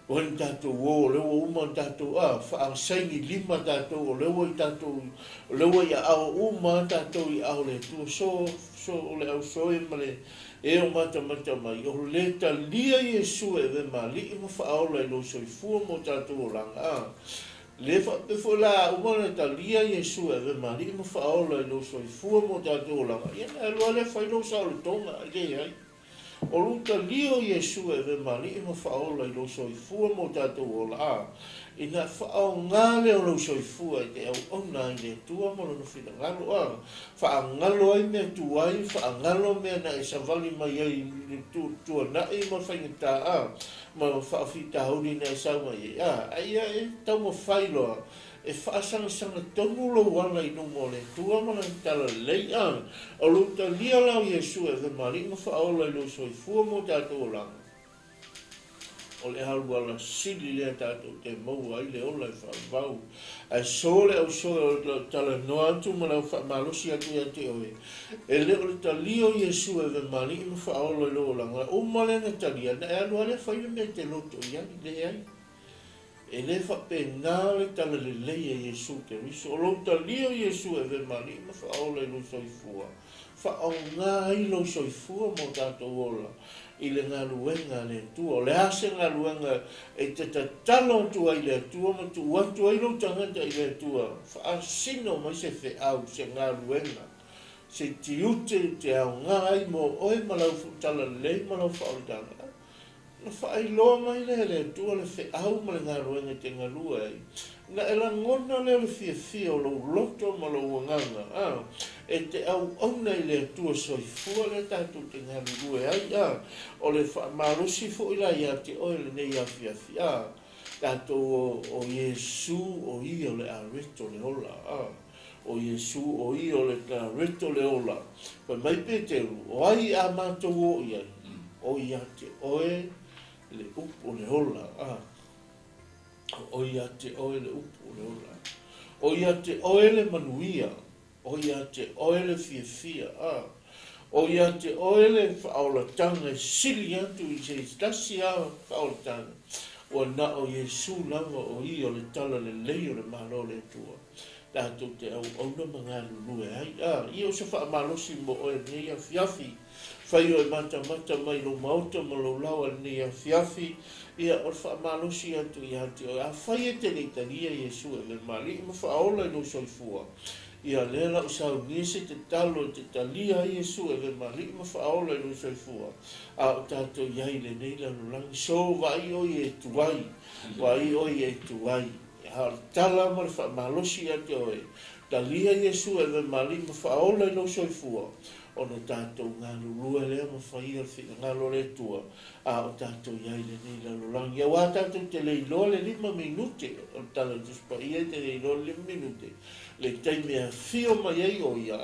O ni tatou o, o le ua uma tatou, faasaini lima tatou, o le ua i tatou, o le ua i aao uma tatou i aao le Atua. So o le ausoe ma le e o matamata mai, o le talia Iesu e ave ma alii ma faaola i lou soifua mo tatou olaga. Le faapea la uma le talia Iesu e ave ma alii ma faaola i lou soifua mo tatou olaga. Ia na alu lea fai lou saolotoga, e leai. O lou talia o Iesu e ave ma alii ma faaola i lou soifua mo tatou ola. Ina faaoga lea o lou soifua i te auauna ai le Atua ma lona finagalo. Faagalo ai mea tuai, faagalo mea na e savali mai ai i tuanai ma faigata, ma faafitauli na e sau mai ai. Ai ia e taumafai loa e faasagasanga tonu lou ala i luma o le Atua ma lana talalelei. O lou talia la o Iesu e ave ma alii ma faaola i lou soifua mo tatou olaga. O le alu ala sili lea tatou te maua ai le ola e faavavau. Ae so le ausoe o le talanoa atu ma lau faamalosi atu ia te oe. E le o le talia o Iesu e ave ma alii ma faaola i lou olaga. Uma lea na talia, na e alu lea fai le mea te loto i ai, leai. E le faapena le talalelei a Iesu Keriso. O lou talia o Iesu e ave ma alii ma faaola i lou soifua. Faaoga ai lou soifua mo tatou ola i le galuega a le Atua. O le a se galuega e te tatalo atu ai i le Atua ma tuu atu ai lou tagata i le Atua. Faasino mai se feau, se galuega, se tiute te aoga ai mo oe ma lau talalelei ma lau faaolataga. Na faailoa mai lea le Atua le feau ma le galuega e te galue ai. Na e lagona lea le fiafia o lou loto ma lou agaga. E te auauna i le Atua soifua lea tatou te galulue ai. O le faamalosi foi la ia te oe lenei afiafi. Tatou o Iesu o ia o le areto le ola. O Iesu o ia o le areto le ola. Fai mai Peteru, o ai a matou o i ai? O ia te oe le upu o le ola. O ia te oe le upu o le ola. O ia te oe le manuia. O ia te oe le fiafia. O ia te oe le faaolatanga e sili atu i se tasi a faaolatanga. Ua na o Iesu lava o ia o le talalelei o le Malo o le Atua. Tatou te auauna ma galulue ai. Ia o se faamalosi mo oe lenei afiafi. Fai o e matamata mai lou maota ma lou laoa lenei afiafi. Ia o le faamalosi atu ia te oe. Afai e te le talia Iesu e ave ma alii ma faaola i lou soifua. Ia lea lau saunia se te talo e te talia ai Iesu e ave ma alii ma faaola i lou soifua. A o tatou i ai lenei lalolagi. So vaai oi e tuai. Vaai oi e tuai. A o le tala ma le faamalosi ia te oe. Talia Iesu e ave ma alii ma faaola i lou soifua. Ona tatou galulue lea ma faia le finagalo o le Atua. A o tatou i ai lenei lalolagi. Aua tatou te le iloa le 5 minute. O le tala i Tusi Paia te le iloa le 5 minute. Le taimi e afio mai ai o ia.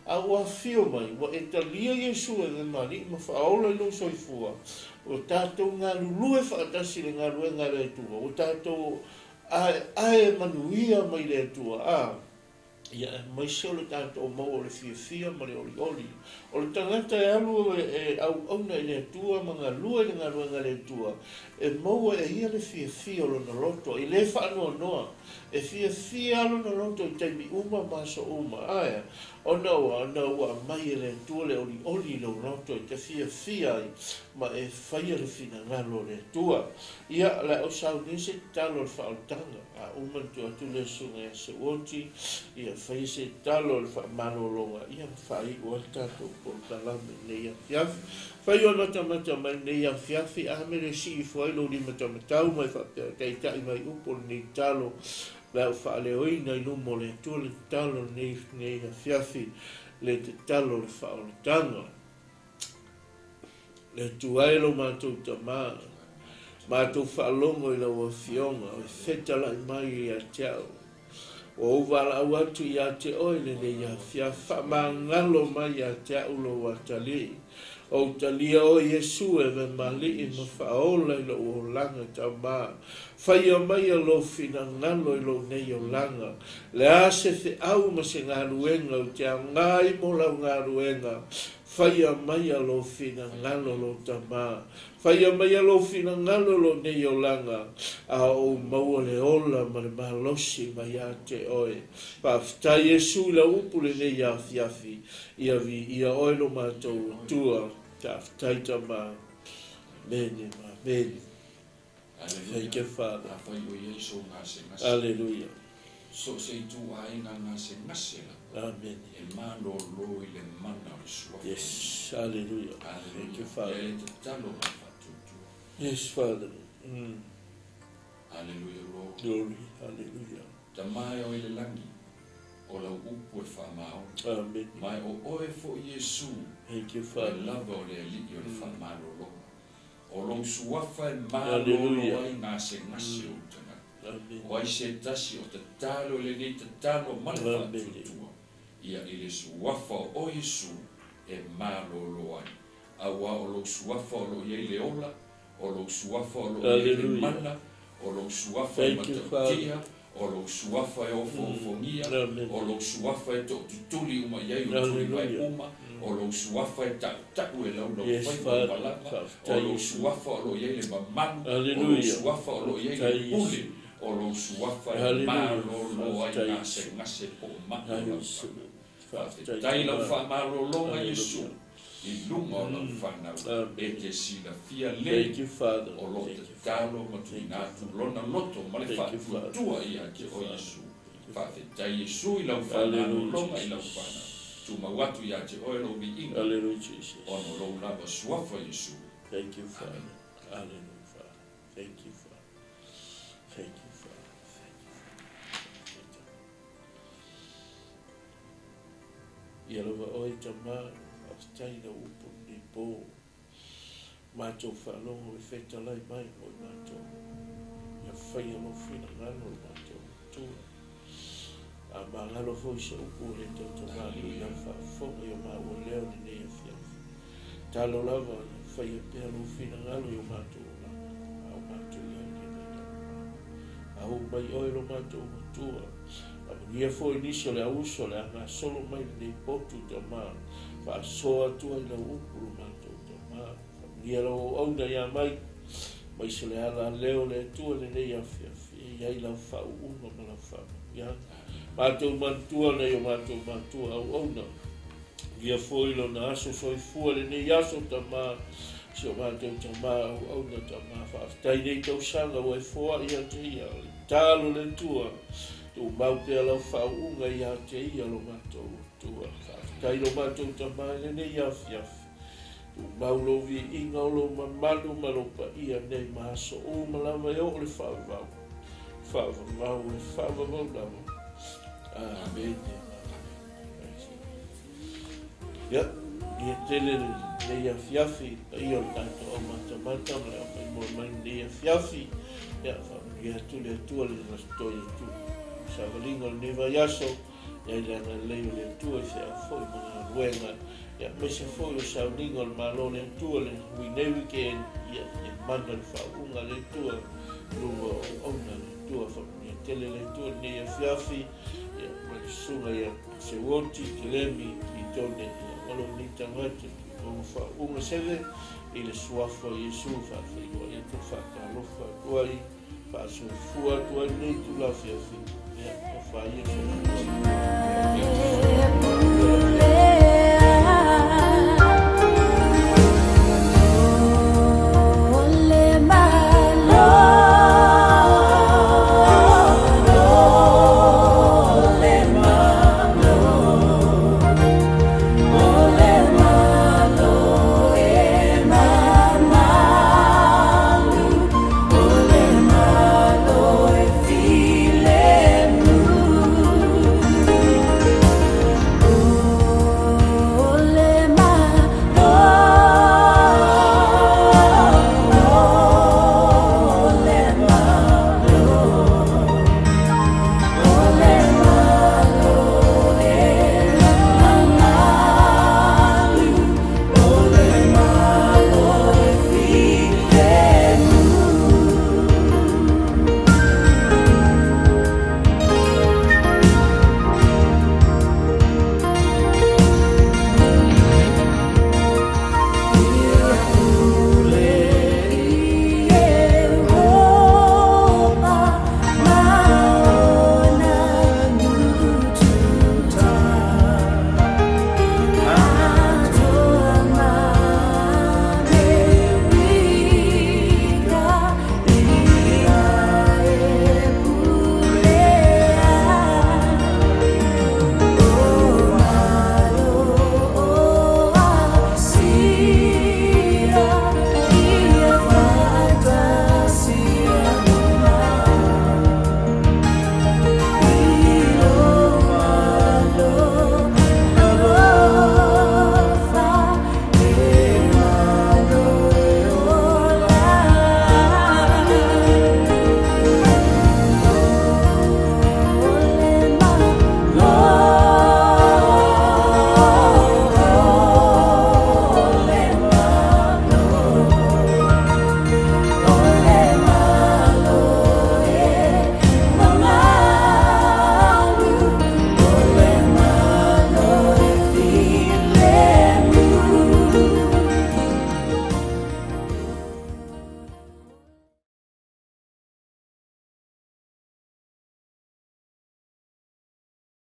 A ua afio mai, ua e talia Iesu e ave ma alii ma faaola i lou soifua. O tatou galulue faatasi le galuega a le Atua. O tatou ae manuia mai le Atua. Ia e maise o le tatou maua o le fiafia ma le olioli. O le tagata e alu e auauna i le Atua ma galue i le galuega a le Atua, e maua e ia le fiafia o lona loto. E le faanoanoa, e fiafia lona loto i taimi uma ma aso uma. Ona ua, ona ua aumai e le Atua le olioli i lou loto e te fiafia ai ma e faia le finagalo o le Atua. Ia, o le a ou saunia se tatalo o le faaolataga. A uma ona tuu atu lea susuga ia Seuoti, ia faia se tatalo o le faamalologa, ia ma faaiu ai le tatou polokalame i lenei afiafi. Fai o matamata mai lenei afiafi, a mea le sii ifo ai lou limataumatau ma e faapea, Taitai mai upu o lenei tatalo, le a ou faaleoina i luma o le Atua le tatalo lenei, lenei afiafi, le tatalo o le faaolataga. Le Atua e lo matou Tama, matou faalogo i lau Afioga, o e fetalai mai ia te au. Ua ou valaau atu ia te oe lenei afiafi, faamagalo mai ia te au lou atalii. Ou talia oe Iesu e ave ma Alii ma faaola i lou olaga Tama. Faia maia lou finagalo i lou nei olaga. Le a se feau ma se galuega ou te aoga ai mo lau galuega, Faia maia lou finagalo lou Tama. Faia maia lou finagalo lou nei olaga, a ou maua le ola ma le malosi mai ia te oe. Faafetai Iesu i lau upu lenei afiafi, ia viia oe lo matou Atua. Faafetai Tama. Amene ma amene. Thank you Father. Afai o i ai sou gasegase. Aleluia. So o se ituaiga gasegase lava. Amene. E malolo i le mana o le Suafa o Yes. Iesu. Aleluia. Thank you Aleluia. Father. Ia e tatalo ma le faatuatua. Yes Father. Aleluia Lord. Glory. Hallelujah. Tama e o i le lagi, o lau upu e faamaoni. Amene. Ma e o oe fo'i Iesu, Thank you o le Father. lava o le Alii o le faamalologa. O lou suafa e malolo Hallelujah. ai gasegase o ou tagata. Amene. O ai se tasi o tatalo lenei tatalo ma le Amene. faatuatua. Ia i le suafa o oe Iesu e malolo ai. Auā o lou suafa o loo i ai le ola, o lou suafa o loo i ai le Hallelujah. mana, o lou suafa e Thank you, matautia, Father. o lou suafa e ofoofogia, Amene. o lou suafa e tootutuli uma i ai o tuli mai Hallelujah. uma, o lou suafa e ta'uta'u e laulau Yes, faiva Father. malava, o Faafetai lou Iesu. suafa o loo i ai le mamalu, o lou Hallelujah. suafa o loo i ai le Faafetai pule, Iesu. o lou suafa e Hallelujah. malolo ai Faafetai Iesu. gasegase po o ma'i o lau Iesu. fanau. Faafetai Faafetai lau Tama. faamalologa Iesu Hallelujah. i luga o lau fanau Amen. e te silafia Thank le you, Father. o loo Thank you, Father. tatalo ma tuuina atu lona loto ma le Thank you, Father. faatuatua ia te Thank you, oe Father. Iesu. Faafetai Iesu i lau Hallelujah, faamalologa i lau Jesus. fanau. Tumau atu ia te oe lou viiga Hallelujah, Jesus. ona o lou lava suafa Iesu. Thank you, Father. Hallelujah, Father. Thank you, Father. Thank you, Father. Thank you, Father. Thank you. Ia lava oe Tama, faafetai lau upu lenei po. Matou faalogo e fetalai mai mo i matou. Ia faia lou finagalo le matou Atua. A magalo foi se upu o le tautamālii ia faafofoga i o maua leo lenei afiafi. Talo lava, ia faia pea lou finagalo i o matou olaga. A o matou i ai lenei lava. A oo mai oe lo matou Atua. Faamanuia foi nisi o le auso o le agasolo mai lenei potu Tama. Faasoa atu ai lau upu lo matou Tama. Faamanuia lau auauna ia mai. Mai se le ala leo le Atua lenei afiafi. E i ai lau faauuga ma lau faamanuiaga. Matou manatua nei o matou matua auauna. Ia foi lona aso soifua lenei aso Tama. Si o matou Tama auauna Tama. Faafetai nei tausaga ua e foai ia te ia. O le talo le Atua. Tumau pea lau faauuga ia te ia lo matou Atua. Faafetai lo matou Tama i lenei afiafi. Tumau lou viiga o lou mamalu ma lou paia nei ma aso uma lava e oo le faavavau. Faavavau e faavavau lava. Amene. Ia, ia tele lenei afiafi, paia o le tatou au matamata ma le au maimoa mai lenei afiafi. Ia, faamanuia atu le Atua le lasitoi atu. Savaliga o lenei vaiaso, ia i le agalelei o le Atua i feau foi ma galuega. Ia, aemaise foi o sauniga o le Malo o le Atua le hui nei weekend, ia, ia mana le faauuga a le Atua, luga o auauna le Atua. Faamanuia tele le Atua lenei afiafi, ia, ma le susuga ia Seuoti, Kelemi, Kitone, ia, ma lou nei tagata, tuumaga faauuga seve, i le suafa o Iesu, faafeiloai atu, faatalofa atu ai, faasoifua atu ai lenei tulafiafi, ia, ma faia soifua.